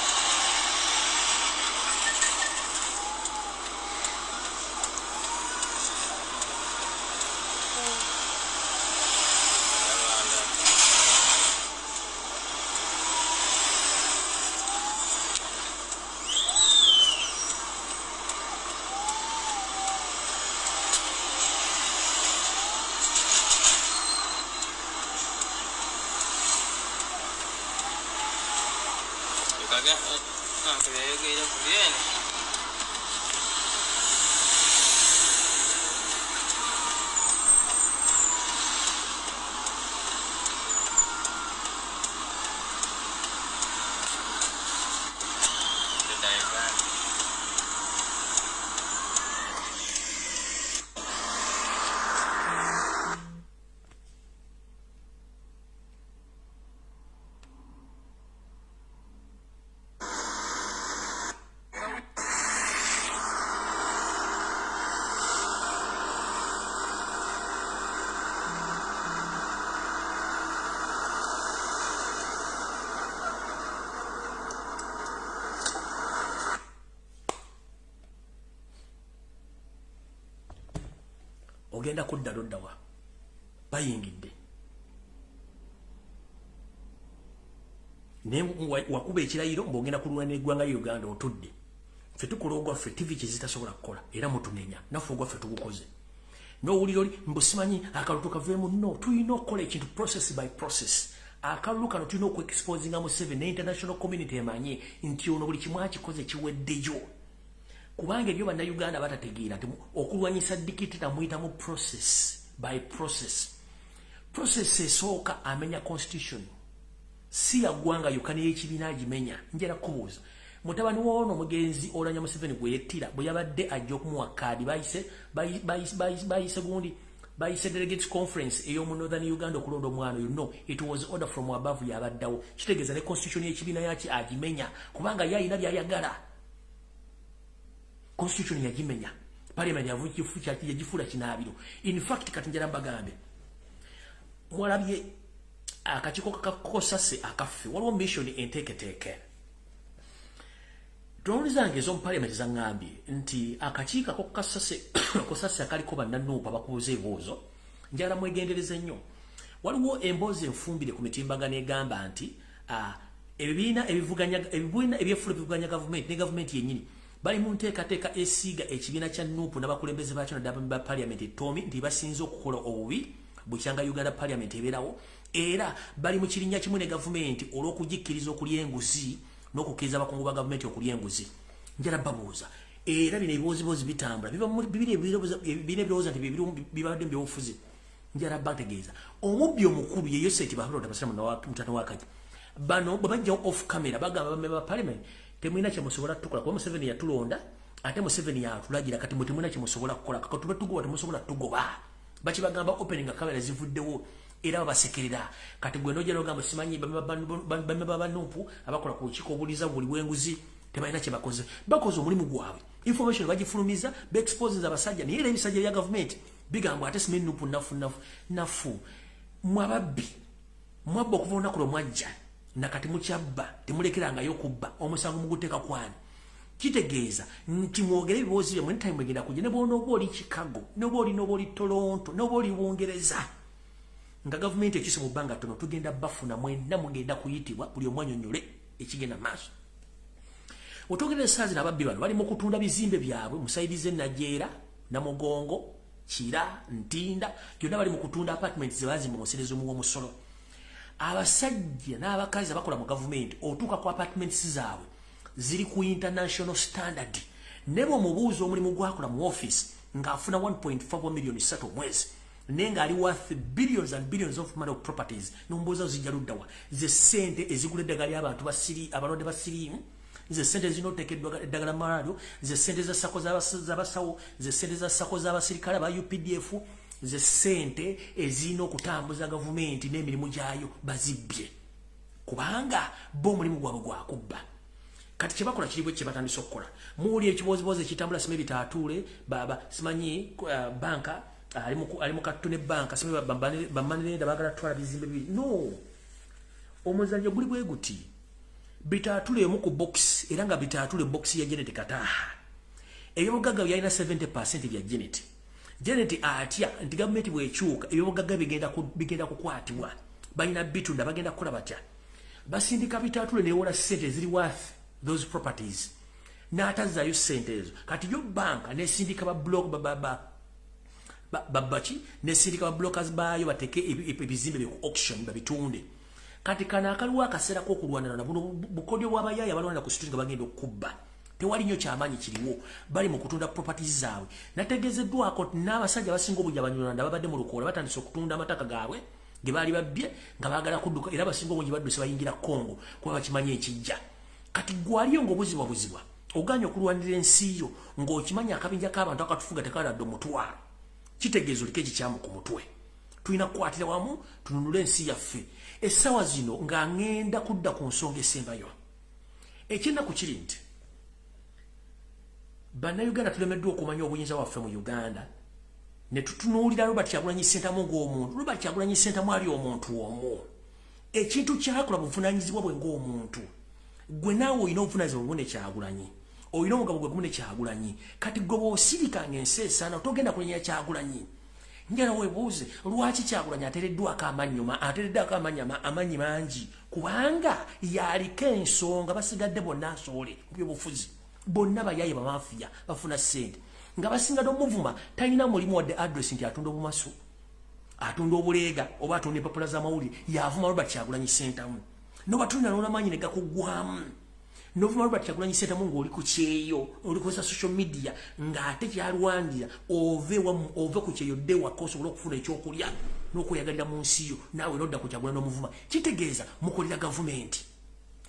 Ogenda kudda luddawa? Bayingidde. Naye wakuba ekirayiro ng'ogenda kulwana eggwanga lya Uganda, otudde. Ffe tukola ogwaffe, TV kyezitasobola kukola, era mutunenya, naffe ogwaffe tugukoze. N'owulira oli mbu simanyi akalulu kaveemu. No, tulina okukola ekintu process by process. Akalulu kano tulina okuexposinga Museveni ne international community emanye nti ono buli kimu akikoze kiweddeyo, kubanga ebyo Bannayuganda batategeera nti okulwanyisa dictator muyitamu process by process. Process esooka, amenya constitution, si ya ggwanga yokka, neyekibiina agimenya. Njala kubuuza, mutabani woono omugenzi Olanya Museveni gwe yettira, bwe yabadde ajja okumuwa kaadi, bayise gundi, bayise delegates conference ey'omu Northern Uganda okulonda omwana oyo. No, it was order from above, yabaddawo. Kitegeeza ne constitution y'ekibiina yaki agimenya, kubanga ye alina byayagala. Constitution yagimenya, parliament yagifuula kinaabiro. In fact, kati njala mbagambe, mwalabye akakiiko kakosase akaffe, waliwo mission enteeketeeke. Drone zange ez'omu parliament zaŋŋambye nti akakiiko ako kosase akaliko bannanuupa bakubuuza ebibuuzo, njala mwegendereze nnyo. Waliwo emboozi enfumbire ku mitimbagano egamba nti ebibiina ebivuganya, ebibiina ebyefuula ebivuganya gavumenti ne gavumenti yennyini bali mu nteekateeka esiiga ekibiina kya NUP n'abakulembeze baakyo, naddala ba parliament etoomi, nti basinze okukola obubi bukyanga Uganda parliament ebeerawo, era bali mu kirinnya kimu ne gavumenti olw'okugikkiriza okulya enguzi n'okukkiriza abakungu ba gavumenti okulya enguzi. Njala babuuza, era bino ebibooziboozi bitambula bibiri, ebirowooza nti bibadde mu byobufuzi. Njala bategeeza, omubbi omukulu ye Yoseti Bahalonda Basiramu mutano wakaji. Bano bwe bajjawo off camera bagamba bamemba ba parliament, temulina kyemusobola tukola kuba Museveni yatulonda, ate Museveni yatulagira. Kati mwe temulina kyemusobola kukola, kaka tube tugoba, temusobola tugoba. Bakibagamba opening nga kamera zivuddewo, era babasekerera. Kati gwe nojja nogamba simanyi bamemba ba NUP abakola ku lukiiko obuliza buli bwenguzi, tebalina kye bakoze. Bakoze omulimu gwabwe, information bagifulumiza, beexposes abasajja. Naye era ebisajja bya gavumenti bigamba ate simanyi NUP nafu nafu nafu. Mwababbi, mwabba okuva olunaku lwe mwajja, nakati mukyabba, temulekerangayo kubba. Omusango muguteeka kwani? Kitegeeza nti mwogere ebiboozi byammwe ne time egenda kujja, ne bw'onooba oli Chicago, ne bw'oli noba oli Toronto, ne bw'oli Bungereza, nga gavumenti ekise mu bbanga ttono, tugenda bafuna mwenna, mugenda kuyitibwa, buli omu annyonnyole ekigenda maaso. Otwogera essaawa zino, ababbi bano bali mu kutunda bizimbe byabwe mu side z'e Najeera, Namugongo, Kira, Ntinda, byonna bali mu kutunda apartment ze bazimba mu nsere z'omuwa omusolo. Abasajja n'abakazi abakola mu gavumenti, otuuka ku apartments zaabwe, ziri ku international standard, ne bw'omubuuza omulimu gwakola mu office, ng'afuna 1.5 million 3 omwezi, naye ng'ali worth billions and billions of money of properties. Nombuuza, zijja luddawa ze ssente ezigula eddagala ly'abantu basiri, abalwadde ba siriimu, ze ssente ezirina oteekeddwa eddagala malwaliro, ze ssente za SACCO z'abasawo, ze ssente za SACCO z'abasirikale aba UPDF, ze ssente ezirina okutambuza gavumenti n'emirimu gyayo? Bazibbye, kubanga bo omulimu gwabwe gwakubba. Kati kyebakola kiri bwe kyebatandise okukola. Muwuli ekibozibozi ekitambula, simanyi bitaatuule baba, simanyi banka ali mu kattu ne banka, simanyi ba money lender baagala tutwala bizimbe bibiri. No omuzannyo guli bwe guti: bitaatule emu ku box, era nga bitaatule box ya Janet Kataha. Ebyobugagga byalina 70% bya Janet. Janet atya nti gavumenti bwekyuka, ebyobugagga bigenda kukwatibwa, balina bitunda. Bagenda kukola batya? Basindika bitaatule newola sente eziri worth those properties, n'atazaayo sente ezo. Kati yo banka nesindika ba block babaki, nesindika ba brokers baayo bateke ebizimbe bye ku auction babitunde. Kati kano akaliwo akaseera k'okulwanana na buno bukodyo bw'abayaaya abalwanira ku street nga bagenda okukubba. Tewali nnyo kyamaanyi kiriwo, bali mu kutunda properties zaabwe. Nategeezeddwako nti n'abasajja abasinga obungi Abanyarwanda babadde mu lukoola batandise okutunda amataka gaabwe ge baali babbye, nga baagala kudduka, era abasinga obungi badduse bayingira Congo kuba bakimanyi ekijja. Kati gwaliyo ng'obuzibwabuzibwa, oganye okulwanira ensi yo, ng'okimanyi akabinja k'abantu akatufuga tekaladde omutwalo, kitegeeza oliko ekikyamu ku mutwe. Tulina kukwatira wamu tununule ensi yaffe. Essaawa zino nga ŋŋenda kudda ku nsonga esembayo. Ekyennaku kiri nti Bannayuganda tulemeddwa okumanya obuyinza bwaffe mu Uganda, ne tutunuulira Robert Kyagulanyi Ssentamu ng'omuntu. Robert Kyagulanyi Ssentamu ali omuntu omu, ekintu kyakola buvunaanyizibwa bwe ng'omuntu. Gwe naawe olina obuvunaanyizibwa bubune Kyagulanyi, olina omugabo gwe gumu ne Kyagulanyi. Kati gwe bw'osirika ng'ensi esaana, togenda kulenya Kyagulanyi. Njala weebuuze lwaki Kyagulanyi ateereddwako amannyo, ateereddwako amanyi mangi, kubanga yaliko ensonga. Basigadde bonna asoole mu byobufuzi, bonna bayaye, bamafiya, bafuna ssente nga basinga n'omuvuma. Talina mulimu wadde address nti atunda obumasu, atunda obuleega, oba atunda empapula z'amawulire. Yavuma Robert Kyagulanyi Ssentamu, nobatulina n'olamaanyi ne gakuggwamu, novuma Robert Kyagulanyi Ssentamu ng'oli ku kyeyo, oli kozesa social media, ng'ate kyalwanira ove ove ku kyeyo dde waka osobole okufuna ekyokulya n'okweyagalira mu nsi yo, naawe nodda ku Kyagulanyi n'omuvuma. Kitegeeza mukolera gavumenti.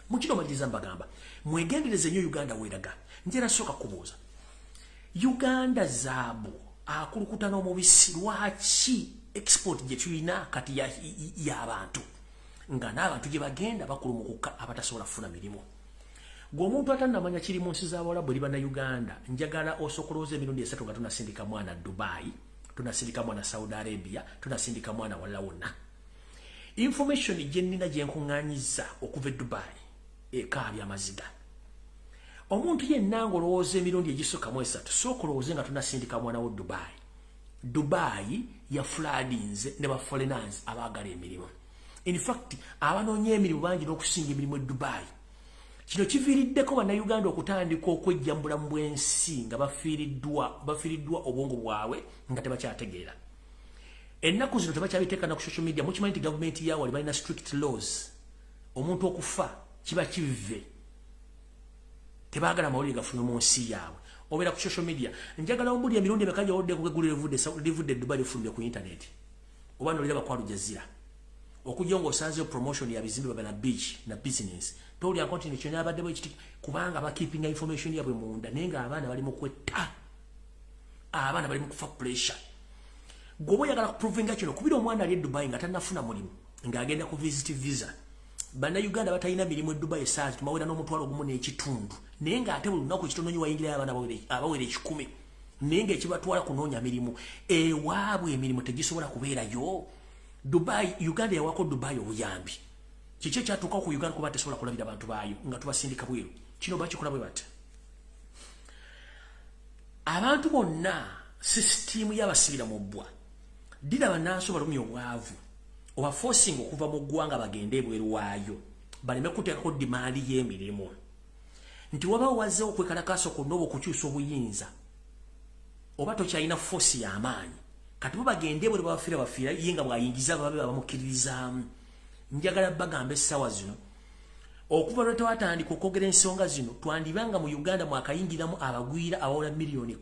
Mukino maliriza mbagamba mwegendereze nnyo Uganda weeraga. Njera sooka kubuuza, Uganda zaabu akulukuta n'omubisi, lwaki export gye tulina kati y'abantu, nga n'abantu gye bagenda bakulumukuka abatasobola kufuna mirimu? Gwe omuntu atannamanya kiri mu nsi z'Abawalabu eri Bannayuganda, njagala osokolooza emirundi esatu nga tunasindika mwana Dubai, tunasindika mwana Saudi Arabia, tunasindika mwana walala wonna. Information gye nnina, gye nkuŋŋaanyiza okuva e Dubai, ekaabya amaziga. Omuntu yenna ng'olowooza emirundi egisukka mu esatu, sooka olowooze nga tunasindika mwana wo Dubai. Dubai ya floodinze ne ba foreigners abaagala emirimu. In fact, abanoonya emirimu bangi n'okusinga emirimu e Dubai. Kino kiviiriddeko Bannayuganda okutandika okwejja mu bulamu bw'ensi nga bafiiriddwa obwongo bwabwe, nga tebakyategeera. Ennaku zino tebakyabiteeka na ku social media. Mukimanyi nti gavumenti yawali balina strict laws, omuntu okufa kiba kive, tebaagala mawulire gafune mu nsi yaabwe obeera ku social media. Njagala ombuli emirundi emeka gyowodde kugegguliro livudde e Dubai lifulumye ku internet, oba noliraba kwa Aljazeera, okujja ng'osanzeyo promotion ya bizimbe baba na beach na business. Towulira nti kyonna abadde bwekiti, kubanga bakeepinga information yabwe munda. Naye ng'abaana bali mu kwetta, abaana bali mu kufa pressure. Gwe oyagala kuprovinga kino, kubira omwana ali e Dubai nga tannafuna mulimu, ng'agenda ku visit visa. Bannayuganda batalina mirimu e Dubai esaazi tumawera n'1,500, naye ng'ate buli lunaku ekitono nyo wayingirayo abaana abawera 100, naye ng'ekibatwala kunoonya mirimu ewaabwe, emirimu tegisobola kubeerayo Dubai. Uganda yawako Dubai obuyambi. Kiki ekyatuuka ku Uganda kuba tesobola kulabira abantu baayo nga tubasindika bweru? Kino bakikola bwe bata. Abantu bonna sisitimu y'abasibira mu bbwa. Ddira bannansi obalumya obwavu, obaforcinga okuva mu ggwanga bagende ebweru waayo, baleme kuteekako demand y'emirimu. Nti wabawo wazzeewo okwekalakaasa kwonna oba okukyusa obuyinza, oba tokyalina force y'amaanyi. Kati bo bagende ebweru babafiira bafiira, ye nga bw'ayingiza babe babamukkiririzaamu. Njagala bagamba essaawa zino, okuva lwe twatandika okwogera ensonga zino, twandibanga mu Uganda mwakayingiramu abagwira abawera 10 million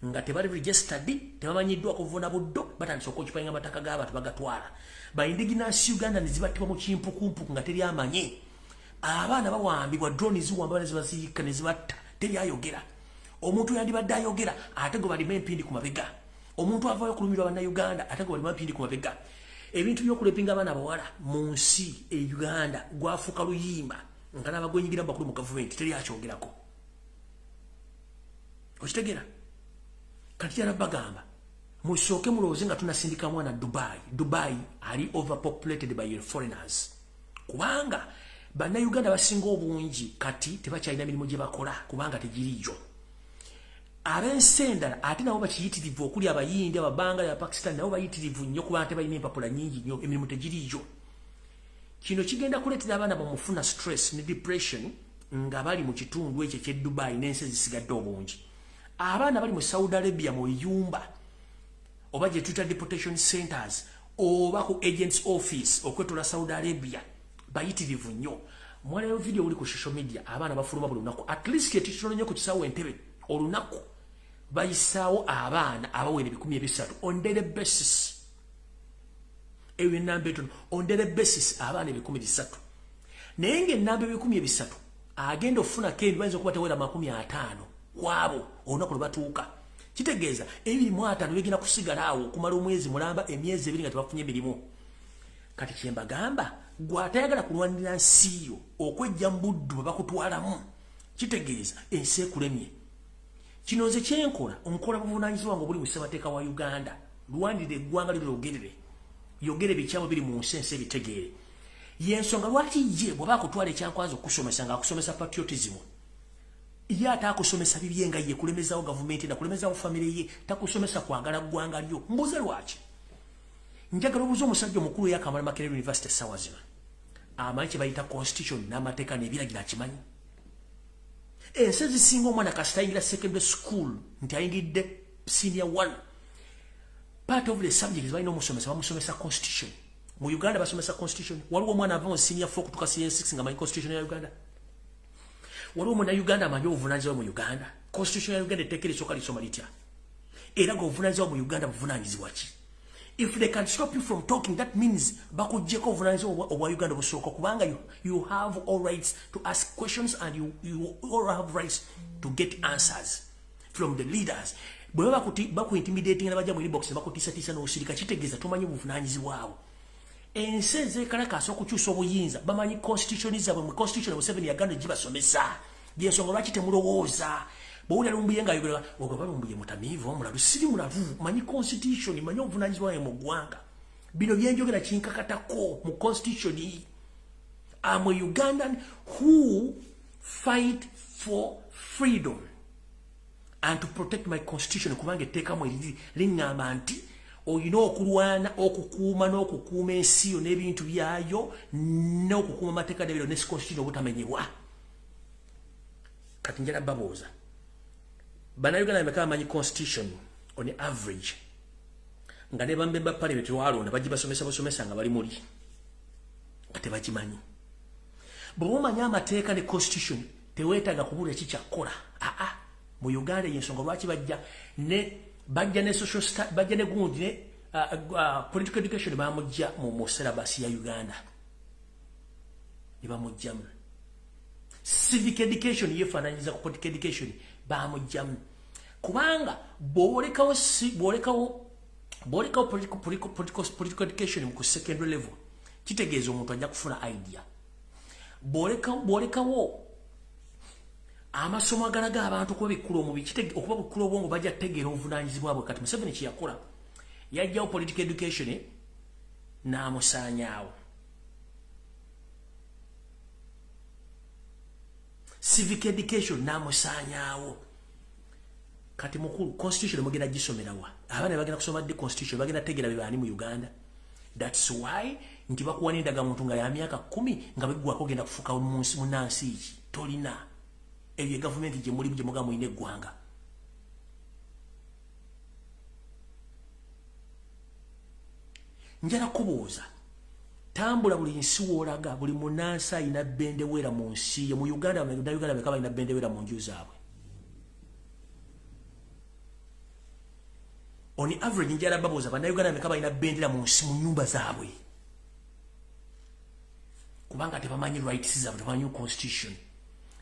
nga tebali registered, tebamanyiddwa kuvuna buddo, batandise okwoccupyinga amataka g'abantu bagatwala. Ba indigenous Uganda ne zibattibwa mu kimpukumpuku nga teri amanyi. Abaana bawambibwa, drone ziwamba ne zibaziika ne zibatta, teri ayogera. Omuntu yandibadde ayogera ate gwe balima empindi ku mabega. Omuntu avaayo okulumirwa Bannayuganda ate gwe balima empindi ku mabega. Ebintu by'okurapinga abaana abawala mu nsi e Uganda gwafuuka luyimba nga n'abagwenyigiramu bakulu mu gavumenti, teri akyogerako. Okitegeera? Kati yala bagamba musooke mulowooze nga tunasindika mwana Dubai. Dubai ali overpopulated by foreigners, kubanga Bannayuganda basinga obungi kati tebakyalina mirimu gye bakola kubanga tegiriyo. Ab'ensi endala ate nabo bakiyitirivu, okuli Abayindi, Ababangali, Abapakistan, nabo bayitirivu nnyo kubanga tebalina empapula nyingi nnyo, emirimu tegiriyo. Kino kigenda kuleetera abaana bamufuna stress ne depression nga bali mu kitundu ekyo eky'e Dubai n'ensi ezisigadde obungi. Abaana bali mu Saudi Arabia mu biyumba oba gye tuyita deportation centers oba ku agents office okwetola Saudi Arabia bayitirivu nnyo. Mwalayo video buli ku social media, abaana bafuluma buli lunaku, at least ekitono nnyo ku kisaawe Entebe olunaku bayisaawo abaana abawera 300 on daily basis. Eyo enamba etono. On daily basis abaana 300, naye ng'ennamba 300 agenda okufunako embi bayinza okuba tewera 50 kwabo olunaku lwe batuuka. Kitegeeza 25 bigenda kusigala awo okumala omwezi mulamba, emyezi 2 nga tebafunye mirimu. Kati kyembagamba, gwe atayagala kulwanirira nsi yo okwejja mu buddu bwe bakutwalamu, kitegeeza ensi ekulemye. Kino nze kyenkola, nkola buvunaanyizibwa nga obuli mu ssemateeka wa Uganda. Lwanirira eggwanga lyo, lyogerere, yogere ebikyamu biri mu nsi, ensi ebitegeere. Yensonga lwaki ye bw'aba akutwala ekyankwanza okusomesa ng'akusomesa patriotism, ye ate akusomesa bibye nga ye kulemezawo gavumenti nakulemezawo famire ye, takusomesa kwagala ggwanga lyo. Mbuuze lwaki? Njagala obuuze omusajja omukulu eyakamala Makerere University essaawa zino, amanyi kye bayita constitution n'amateeka n'ebiragiro, akimanyi? Ensi ezisinga omwana kasita ayingira secondary school, nti ayingidde senior one, part of the subjects balina omusomesa, bamusomesa constitution. Mu Uganda basomesa constitution? Waliwo omwana ava mu senior 4 kutuka senior 6 nga amanyi constitution ya Uganda? Waliwo omunnauganda amanyi obuvunanyizibwa mu Uganda? Constitution ya Uganda etteeka erisooka lisoma litya? Era nga obuvunanyizibwa mu Uganda buvunanyizibwa ki? If they can stop you from talking, that means bakuggyeko obuvunanyizibwa obwa Uganda obusooka, kubanga you have all rights to ask questions and you all have rights to get answers from the leaders. Bwe baba bakuintimidating, bajja mu inbox ne bakutiisatiisa n'osirika, kitegeeza tomanyi buvunanyizibwa. Ensi ezeekalakaasa okukyusa obuyinza bamanyi constitution zaabwe. Mu constitution Museveni yaganda gibasomesa. Byensonga lwaki temulowooza. Bwowulira Lumbuye ngaayogera, ogwo balumbuye mutamiivu, omulalu. Siri mulalu, manyi constitution, manyi obuvunanyizibwa bwange mu ggwanga. Bino byenjogera kinkakatako mu constitution. Am a Ugandan who fight for freedom and to protect my constitution, kubanga etteekamu eriri liŋŋamba nti olina okulwana okukuuma n'okukuuma ensi yo n'ebintu byayo n'okukuuma amateeka n'ebiro ne constitution obutamenyebwa. Kati njala babuuza, Bannayuganda bameka bamanyi constitution on average, nga ne bamemba parliament walonda bagibasomesa basomesa nga bali muli nga tebagimanyi? Bw'oba omanyi amateeka ne constitution, teweetaaga kubuulira kikyakukola. Aa, mu Uganda yensonga lwaki bajja ne social, bajja ne gundi ne political education bamujja mu syllabus ya Uganda ne bamujjamu. Civic education yefaananyiza ku political education, bamujjamu, kubanga bw'olekawo si bw'olekawo political education ku secondary level, kitegeeza omuntu ajja kufuna idea. Bw'olekawo amasomo agalaga abantu okuba bikkula omubi, okuba bukkula obwongo, bajja kutegeera obuvunaanyizibwa bwe. Kati Museveni kyeyakola, yajjawo political education n'amusaanyaawo, civic education n'amusaanyaawo. Kati mukulu, constitution mugenda gisomerawa? Abaana bagenda kusoma ddi constitution? Bagenda tegeera be baani mu Uganda? That's why nti bakuwa n'endagamuntu nga ya myaka 10 nga beggwako, ogenda kufuuka munnansi ki? Tolina. Ebyo gavumenti gye mulimu gye mugamba mulina eggwanga. Njala kubuuza, tambula buli nsi w'olaga, buli munnansi alina bendewera mu nsi ye. Mu Uganda, Bannayuganda beka balina bendewera mu nju zaabwe? On average, njala babuuza, Bannayuganda beka balina bendera mu nsi, mu nyumba zaabwe? Kubanga tebamanyi rights zaabwe, tebamanyi constitution.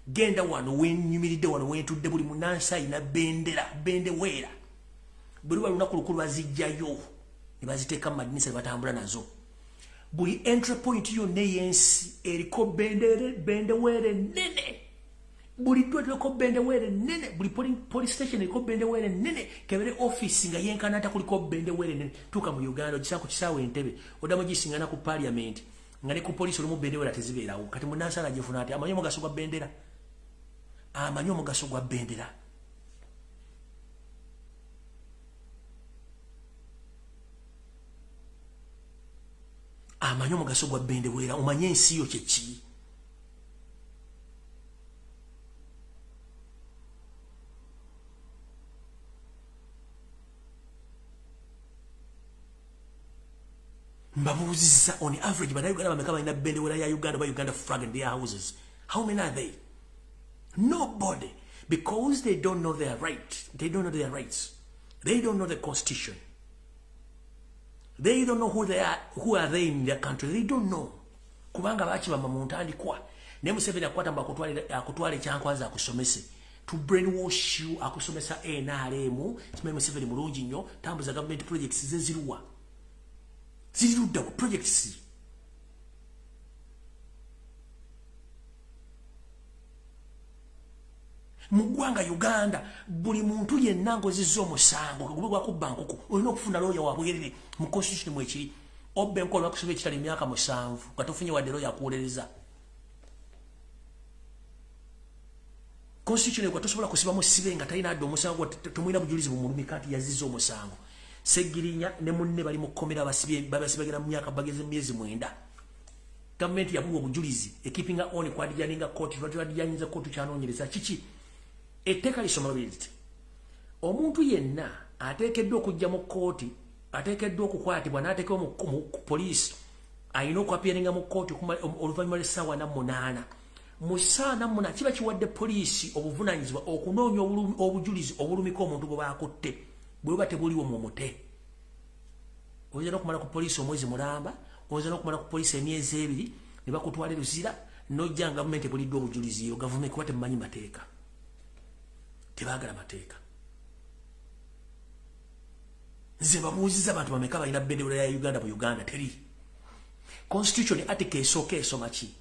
Genda wano wenyumiridde, wano wentudde, buli munnansi alina bendera, bendeweera. Buli luba lunaku lukulu bazijjayo ne baziteeka mu madinisa ne batambula nazo. Buli entry point yonna ey'ensi eriko bendeweere nene, buli ddwaliro eriko bendeweere nene, buli police station eriko bendeweere nene, kebere office nga yenkana nta kuliko bendeweere nene. Tuuka mu Uganda, ogisanga ku kisaawe Entebe, oddamu gisingana ku parliament, nga ne ku poliisi olumu bendewera tezibeerawo. Kati munnansi alagifuna ati amanyi omugaso gwa bendera? Amanyi omugaso gwa bendera? Amanyi omugaso gwa bendewera? Omanye ensi yo kyeki? Mbabuuzizza, on average Bannayuganda bameka balina bendewera ya Uganda oba Uganda flag in their houses? How many are they? Nobody, because they don't know their right. They don't know their rights. They don't know the constitution. They don't know who they are, who are they in their country. They don't know, kubanga bakibamba mu ntandikwa. Naye Museveni akwata mbu akutwala ekyankwaza akusomese, to brainwash you. Akusomesa NRM, simanyi Museveni mulungi nnyo, tambuza government projects ze ziruwa? Ziri ludda ku projects? Mu ggwanga Uganda, buli muntu yenna ng'ozizza omusango gube gwakubba nkoko, olina okufuna looya wabwerere. Mu constitution mwekiri. Obba enkola, bakusiba ekitala emyaka 7 nga tofunye wadde looya akuwolereza. Constitution ekwa tosobola kusiba musibe nga talina adde omusango, temulina bujulizi bumulumika nti yazizza omusango. Segirinya ne munne bali mu kkomera, babasibagera mu myaka, bageze mu myezi 9. Gavumenti yabuwa obujulizi, ekeepinga on kwadijjaninga kooti. Lwaki kooti kyanoonyereza kiki? Etteeka lisoma liti omuntu yenna ateekeddwa okujja mu kkooti, ateekeddwa okukwatibwa n'ateekebwa mu poliisi, alina okuappearinga mu kkooti oluvannyuma lw'essaawa 48. Mu ssaawa 48 kiba kiwadde poliisi obuvunaanyizibwa okunoonya obujulizi obulumika omuntu gwe baakutte. Bwe buba tebuliwo, mu mute. Oyinza n'okumala ku poliisi omwezi mulamba, oyinza n'okumala ku poliisi emyezi 2 ne bakutwala eruzira, n'ojja nga gavumenti ebuliddwa obujulizi. Yo gavumenti kuba temumanyi mateeka, tebaagala mateeka. Nze babuuziza, abantu bameka balina bendera ya Uganda mu Uganda? Teri. Constitution article esooka esoma ki?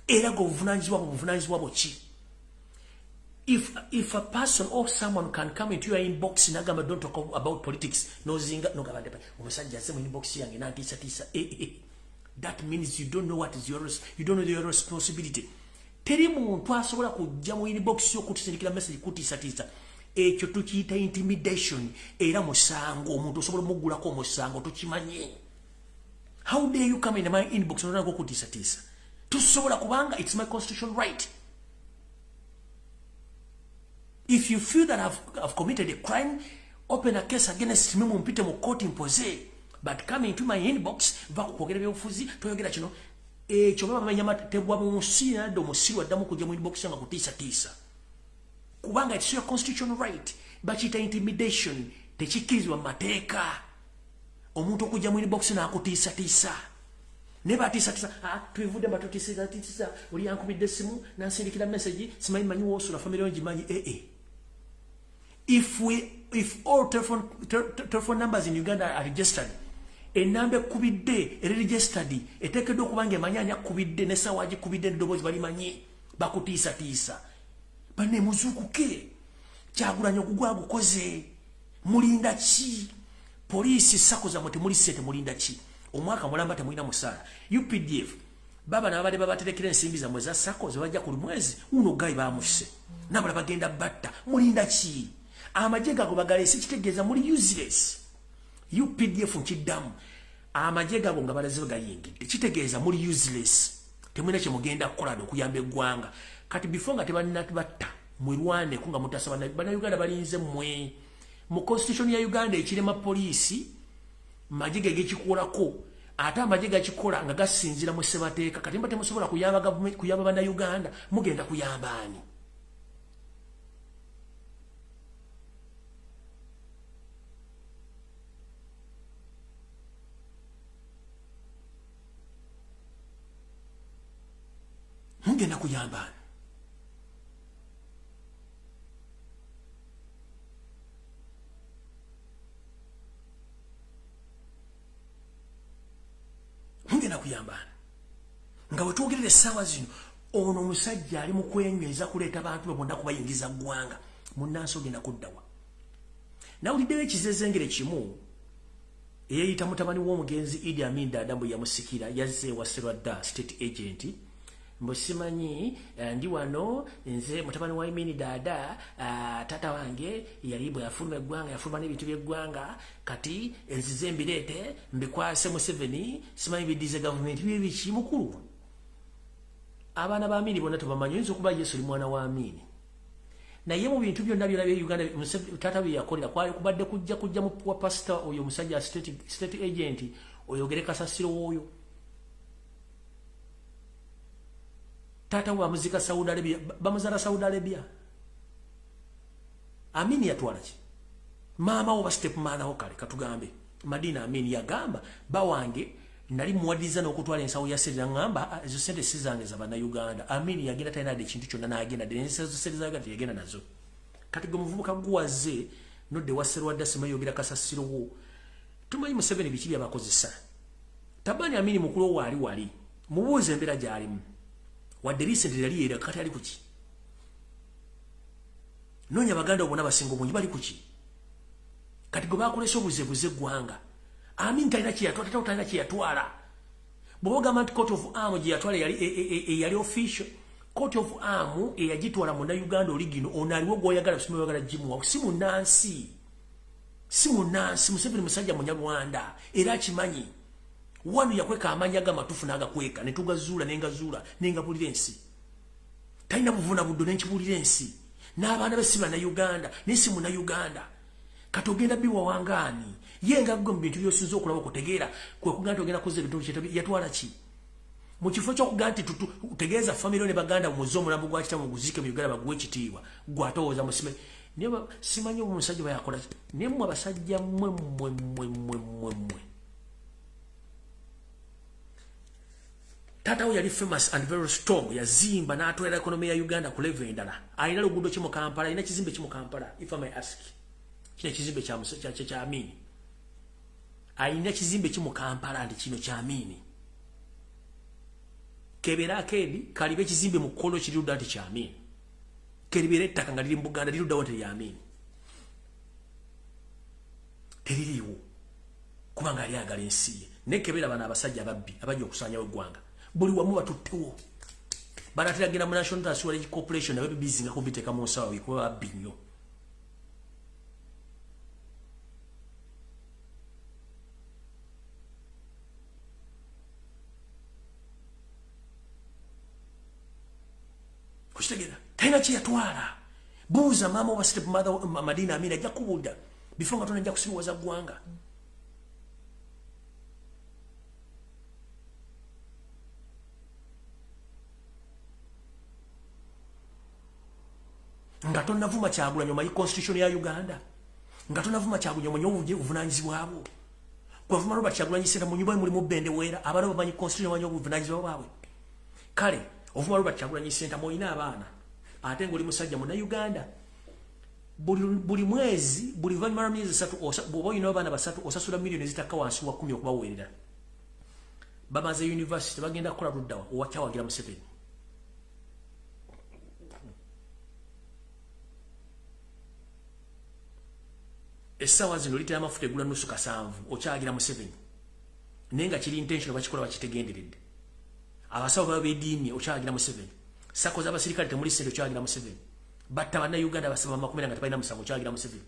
Era gwe obuvunanyizibwa bwo, buvunanyizibwa bwo ki? If a person or someone can come into your inbox nagamba, "Don't talk about politics," nozinga nogamba nti omusajja azze mu inbox yange nantiisatiisa, eh, eh. That means you don't know what is your, you don't know your responsibility. Teri muntu asobola kujja mu inbox yo kutusindikira message kutiisatiisa. Ekyo tukiyita intimidation, era musango. Omuntu osobola omuggulako omusango, tukimanye. How dare you come in my inbox notandika okutiisatiisa? Tusobola, kubanga it's my constitution right. If you feel that I've committed a crime, open a case against me, mumpite mu court impose. But come into my inbox, va ku kwogera byobufuzi, toyogera kino, ekyo baba bamenya tebwa mu nsi nadde. Omusiru addamu kujja mu inbox nga kutiisatiisa, kubanga it's your constitutional right. Bakiyita intimidation, tekikkirizibwa mu mateeka omuntu okujja mu inbox n'akutiisatiisa. Ne batiisatiisa, ah, tubivudde mbatutiisatiisa. Oli yankubidde essimu nansindikira message, simanyi manyi woosula, family yo ngimanyi. Ee eh, eh. If all telephone numbers in Uganda are registered, enamba ekubidde eri registered, eteekeddwa okuba nga emanyi ani akubidde n'essaawa agikubidde n'eddoboozi balimanyi. Bakutiisatiisa. Banne, muzuukuke. Kyagulanyi ogugwa agukoze, mulinda ki? Poliisi sako zammwe temuli ssente, mulinda ki? Omwaka mulamba temulina musaala. UPDF Baba n'abadde babaterekera ensimbi zammwe za SACCO ze bajja ku mwezi, uno gayi bamusse. Nabala bagenda batta. Mulinda ki? Amagye gago bagaleese kitegeeza muli useless. UPDF nkiddamu. Amagye gago nga balaze gayingidde kitegeeza muli useless. Temulina kye mugenda kukola okuyamba eggwanga. Kati before nga tebannabatta, mwerwaneko nga mutasa Bannayuganda balinze mmwe. Mu constitution ya Uganda ekirema poliisi magye ge gekikolako, ate amagye gakikola nga gasinziira mu ssemateeka. Kati mba temusobola kuyamba gavumenti, kuyamba Bannayuganda, mugenda kuyamba ani? Mugenda kuyamba ani? Mugenda kuyamba ani? Nga bwe twogerera essaawa zino, ono omusajja ali mu kwenyweza kuleeta bantu be bonna kubayingiza ggwanga. Munnansi ogenda kuddawa? Nawuliddeyo ekizezengere kimu eyeeyita mutabani w'omugenzi Idi Amin Dada mbu yamusikira, yazze ewa Serwadda state agent, mbu simanyi ndi wano nze mutabani wa Amin Dada, taata wange yali bwe yafuluma eggwanga yafuluma n'ebintu by'eggwanga, kati nzize mbireete mbikwase Museveni, simanyi biddize gavumenti. Bye biki mukulu? Abaana ba Amini bonna tubamanyi, oyinza okuba Yesu oli mwana wa Amini, naye mu bintu byonna byonna bya Uganda taata bye yakolera kwali kubadde kujja mu wa pastor oyo omusajja state agent oyogere kasasiro w'oyo. Taata we bamuzika Saudi Arabia, bamuzala Saudi Arabia. Amini yatwala ki? Maama wo ba step mother wo, kale katugambe Madina Amini yagamba bawange nali muwadiriza n'okutwala ensawo ya sente, naŋŋamba ezo sente si zange, za Bannayuganda. Amini yagenda talina dde ekintu kyonna, n'agenda dde ensawo sente za Uganda teyagenda nazo. Kati gwe muvubuka guwaze nodde wa Serwadda simanyi yogera kasasiro wo. Tumanyi Museveni biki byabakozesa. Tabani Amini mukulu wo ali wali, mubuuze embeera gy'alimu. Wadde recently yali era kati ali kuki? Noonya baganda bonna basinga obungi bali kuki? Kati gwe bakolesa obuzebuze eggwanga. Amin talina kyeyatwala, tata talina kyeyatwala. Bw'oba ogamba nti coat of arm gye yatwala yali eyali official coat of arm, eyagitwala Munnayuganda oligino ono aliwo gw'oyagala simu oyagala gimuwa, si munnansi, si munnansi. Museveni musajja Munyarwanda era akimanyi. Wano yakweka amanya g'amatuufu n'agakweka ne tugazuula, nengazuula nengabulira ensi. Talina buvuna buddo, nenkibuulira ensi. N'abaana be si Bannayuganda, naye si Munnayuganda. Kati ogenda biwawangaani ye nga gwe mu bintu byosinza okulaba okutegeera kwe kugaa nti ogenda kuzza ebintu yatwala ki? Mu kifo ky'okugaa nti tutegeeza famire ne baganda muze omulambo gwa kitamu guziike mu Uganda baguwe ekitiibwa, gwe atowooza musime. Naye simanyi oba omusajja bayakola. Naye mmwe abasajja mmwe mmwe mmwe mmwe mmwe mmwe, taata we yali famous and very strong, yazimba n'atwala economy ya Uganda ku level endala. Alina luguudo ki mu Kampala? Alina kizimbe ki mu Kampala? If I may ask, kino ekizimbe kya Amini, alina kizimbe ki mu Kampala nti kino kya Amini? Kebeera akeedi kaliba ekizimbe mu kkolo kirirudda nti kya Amini, keribeera ettaka nga liri mu Buganda liruddawo nti lya Amini, teririiwo kubanga ali agala ensi ye. Naye kebeera bano abasajja ababbi abajja okusaanyawo eggwanga, buli wamu batuttewo. Banatera genda mu National Sewerage Corporation nabo bibizinga kubiteeka mu nsawo kuba babbi nnyo. Okitegeera? Talina kyeyatwala. Buuza maama oba step mother Madina Amina, ajja kubuulira before nga tonajja kusimuwaza ggwanga. Nga tonavuma Kyagulanyi omanyi constitution ya Uganda? Nga tonavuma Kyagulanyi omanyi obuvunanyizibwa bwo? Gwavuma Robert Kyagulanyi Ssentamu, mu nyumba mulimu bendeweera, abaana bamanyi constitution, bamanyi obuvunanyizibwa bwabwe? Kale ovuma Robert Kyagulanyi Ssentamu, olina abaana ate ngaoli musajja Munnayuganda. Buli mwezi, buli luvannyuma lwa myezi 3, bw'oba olina abaana basatu, osasula miliyoni ezitakka wansi wa 10 okubaweerera. Bamaze university, bagenda kukola luddawa owakyawagira Museveni? Essaawa zino lita y'amafuta egula nusu kasanvu, okyawagira Museveni, naye nga kiri intentional, bakikola bakitegenderedde. Abasawo baba bediimye, okyawagira Museveni. SACCO z'abasirikale temuli ssente, okyawagira Museveni. Batta Bannayuganda basaba 20 nga tebalina musango, okyawagira Museveni.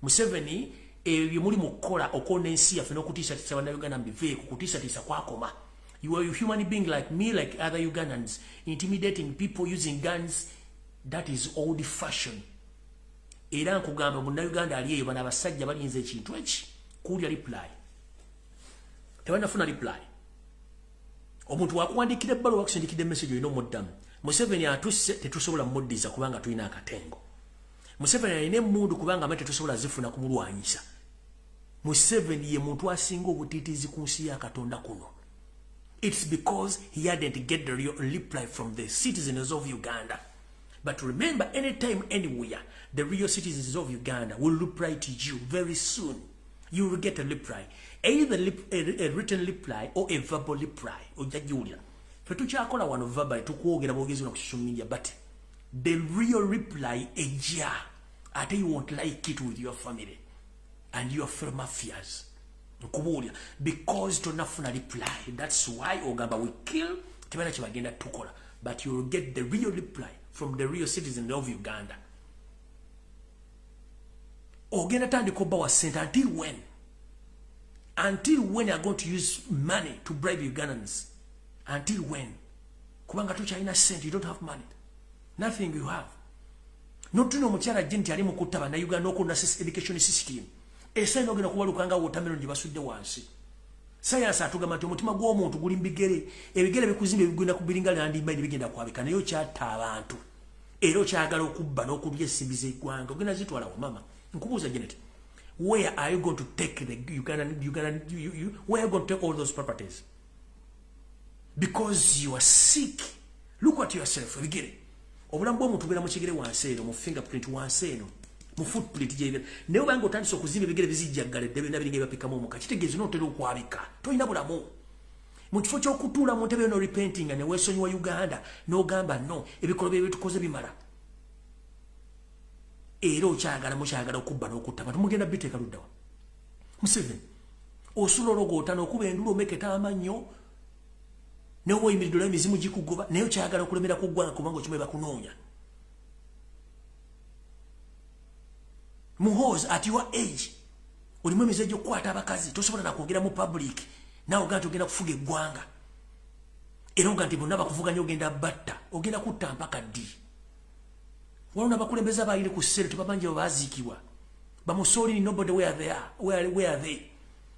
Museveni, ebyo bye muli mu kukola okwona ensi yaffe n'okutiisatiisa Bannayuganda, mbiveeko. Kutiisatiisa kwakoma. You are a human being like me, like other Ugandans. Intimidating people using guns, that is old fashion. Era nkugamba, Munnayuganda ali eyo, bano abasajja balinze ekintu eki kuwulya reply. Tebanafuna reply. Omuntu wakuwandiikira ebbaluwa, wakusindikidde message, olina omuddamu. Museveni atusse, tetusobola muddiza kubanga tulina akatengo. Museveni alina emmundu kubanga amaye tetusobola zifuna kumulwanyisa. Museveni ye muntu asinga obutiitiizi ku nsi ya Katonda kuno. It's because he hadn't get the real reply from the citizens of Uganda. But remember, anytime, anywhere, the real citizens of Uganda will reply to you very soon. You will get a reply, either a written reply or a verbal reply. Ojja giwulira. Ffe tukyakola wano verbal, tukwogera bwogezi ku social media, but the real reply ejja, ate you won't like it with your family and your fellow mafias. Nkubuulira, because tonafuna reply, that's why ogamba we kill, tebalina kyebagenda tukola. But you will get the real reply from the real citizen of Uganda. Ogenda tandika obawa sente. Until when? Until when are going to use money to bribe Ugandans? Until when? Kubanga tokyalina sente. You don't have money, nothing you have. Notuna omukyala jje nti ali mu kutta Bannayuganda okulunda education system. Esaina ogenda kubaluka nga watermelon gye basudde wansi. Sayansi atugamba nti omutima gw'omuntu guli mubigere. Ebigere bikuzimba, ebigenda kubiringa landmine, bigenda kwabika. Naye okyatta abantu era okyagala okubba n'okulya ensimbi z'eggwanga. Ogenda zitwala wa, mama? Nkubuuza, Janet, where are you going to take the Uganda, where are you going to take all those properties? Because you are sick. Look at yourself. Ebigere, obulamu bw'omuntu bubeera mu kigere wansi eno, mu fingerprint wansi eno, mu footprint gyebera. Naye obanga otandise okuzimba ebigere bizijjaggala edde byonna biringa ebapikamu omuka, kitegeeza nootera okwabika, tolina bulamu. Mu kifo ky'okutuula mu ntebe no repenting ne weesonyiwa Uganda n'ogamba no ebikolwa bye byetukoze bimala, era okyagala, mukyagala okubba n'okutta abantu. Mugenda biteeka luddawa? Museveni, osula ologootana, okuba endulu, omeketa amannyo, naye oba oyimiridde olaba emizimu gikugoba, naye okyagala okulemera ku ggwanga kubanga okimanyi bakunoonya. Muhoozi, at your age olimu emize gy'okukwata abakazi, tosobola nakwogera mu public. Naawe ogamba nti ogenda kufuga eggwanga, era oga nti bonna bakuvuganya ogenda batta. Ogenda kutta mpaka ddi? Waliwo n'abakulembeze abayire ku ssere, tebamanyi bwe baziikibwa. Bamusolini, nobody where they are, where are they?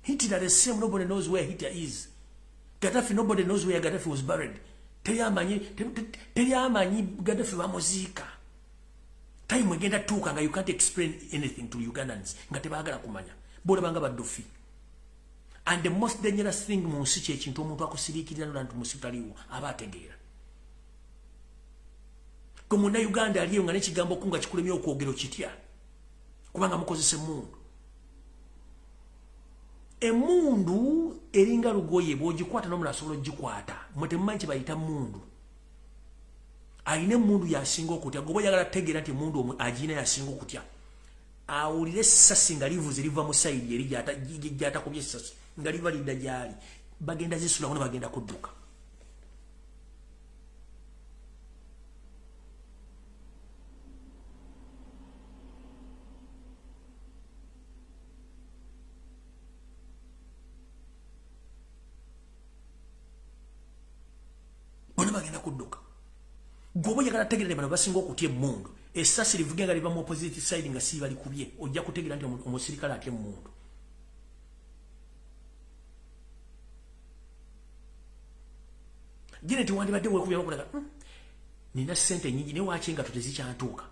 Hitler, the same, nobody knows where Hitler is. Gaddafi, nobody knows where Gaddafi was buried. Teri amanyi, teri amanyi Gaddafi bamuziika. Time egenda tuuka nga you can't explain anything to Ugandans, nga tebaagala kumanya. Bolabanga baddufi. And the most dangerous thing mu nsi kyekintu omuntu akusiriikirira nola nti musi taliwo, aba ategeera. Gwe Munnayuganda aliyo nga n'ekigambo ku nga kikulemye okwogera, kitya? Kubanga mukozesa emmundu. Emmundu eringa lugoye, bw'ogikwata n'omulala asobola ogikwata. Mwe temumanyi kye bayita mmundu. Alina emmundu yasinga okutya. Goba oyagala tegeera nti emmundu agirina yasinga okutya, awulire essasi nga livuze, liva mu side eri gy'atakubye essasi, nga liva lidda gy'ali, bagenda zisulawo ne bagenda kudduka. Bonna bagenda kudduka. Gwoba oyagala tegerere bano basinga okutya emmundu, essasi livuge nga liva mu opposite side nga si balikubye, ojja kutegeera nti omusirikale atya emmundu. Janet, wandibadde wekubya okulaga, nina sente nyingi, naye waki engato tezikyantuuka?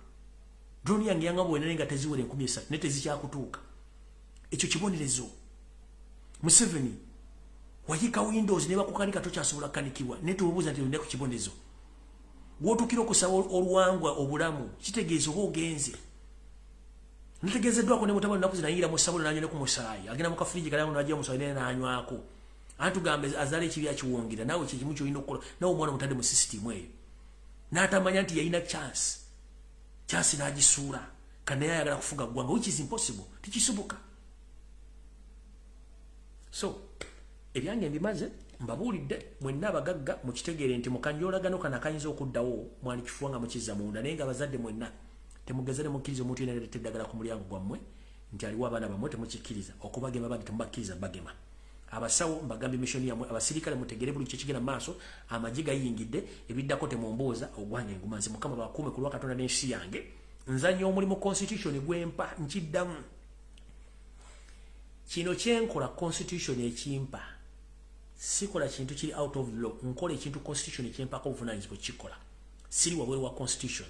Drone yange yanga bwenene nga teziwera 3000, naye tezikyakutuuka. Ekyo kibonerezo. Museveni, wayika windows ne bakukanika, tokyasobola kukanikibwa, naye tubuuza nti olina ku kibonerezo. Wotukira okusaba oluwangwa obulamu, kitegeeza oba ogenze. Ntegeezeddwako ne mutabani naku zinayingira mu ssabula nanywa ne ku musaayi, agenda mu kafiriji kali najja omusaayi naye nanywako. Antugambe azaala ekibi akiwongira. Naawe kyekimu kyolina okukola. Nawe omwana omutadde mu sisitimu eyo n'atamanya nti yalina chance, chance n'agisuula, kanaye ayagala kufuga ggwanga, which is impossible, tekisoboka. So ebyange mbimaze. Mbabuulidde mwenna abagagga, mukitegeere nti mukanjoolagano kano akayinza okuddawo mwani kifuba nga mukizza munda. Naye nga abazadde mwenna temugeza ne mukkiriza omuntu yenna aleeta eddagala ku mulyango gwammwe nti aliwo abaana bammwe. Temukikkiriza okubagema abandi, temubakkiriza bagema. Abasawo mbagambye mission yammwe. Abasirikale mutegere buli kyekigenda mu maaso. Amagye gayingidde, ebiddako temumbuuza. Ogwange enguma nze. Mukama bakuume ku lwa Katonda n'ensi yange. Nzanya omulimu constitution gwempa. Nkiddamu, kino kyenkola constitution ekimpa. Sikola kintu kiri out of law. Nkola ekintu constitution kyempako obuvunanyizibwa kikola. Siri wabweru wa constitution.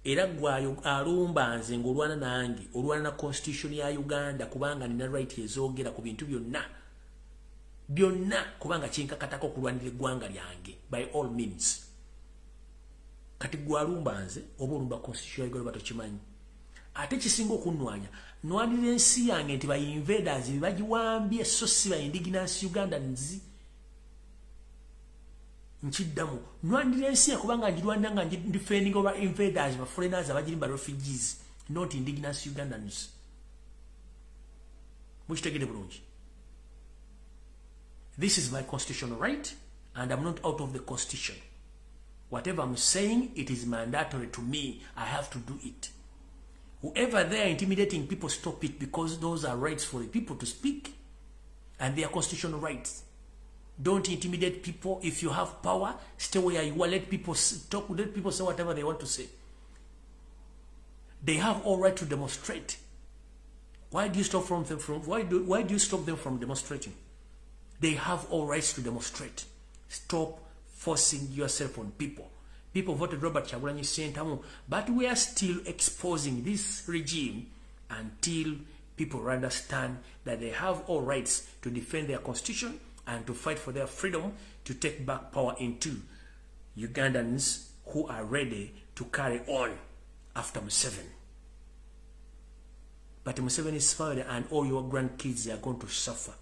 Era gwayo alumba nze ng'olwana nange, olwana na constitution ya Uganda, kubanga nina right ezoogera ku bintu byonna byonna, kubanga kinkakatako okulwanira eggwanga lyange by all means. Kati gwalumba nze oba olumba constitution ya Uganda, batokimanyi. Ate kisinga okunnwanya, nwanira ensi yange nti ba invaders bagiwambye, so si ba indigenous Ugandans. Nkiddamu, nwanira ensi kubanga ngirwanira nga defending over invaders, ba foreigners abagirimba, refugees, not indigenous Ugandans. Mukitegere bulungi. This is my constitutional right and I'm not out of the constitution. Whatever I'm saying, it is mandatory to me. I have to do it. Whoever there intimidating people, stop it, because those are rights for the people to speak and their constitutional rights. Don't intimidate people. If you have power, stay where you are. Let people talk. Let people say whatever they want to say. They have all right to demonstrate. Why do you stop from them from why do you stop them from demonstrating? They have all rights to demonstrate. Stop forcing yourself on people. People voted Robert Kyagulanyi Ssentamu, but we are still exposing this regime until people understand that they have all rights to defend their constitution and to fight for their freedom, to take back power into Ugandans who are ready to carry on after Museveni. But Museveni's family and all your grandkids are going to suffer.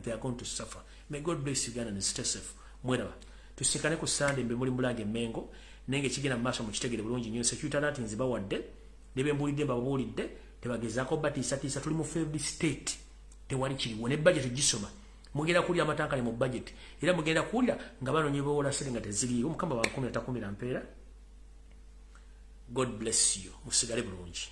They are going to suffer. May God bless Uganda and stay safe. Mweraba. Tusikane ku Sunday mbe muli mulange Mengo. Nenge kigenda mu maaso mukitegere bulungi nnyo. Security alert nzibawadde. Ne be mbuulidde mbabuulidde. Tebagezaako batiisatiisa, tuli mu failed state. Tewali kiriwo ne budget gisoma. Mugenda kulya amatankane mu budget. Era mugenda kuwulira nga banoonya bewola ssente nga teziriiwo. Mukama bakumira takumira mpeera. God bless you. Musigale bulungi.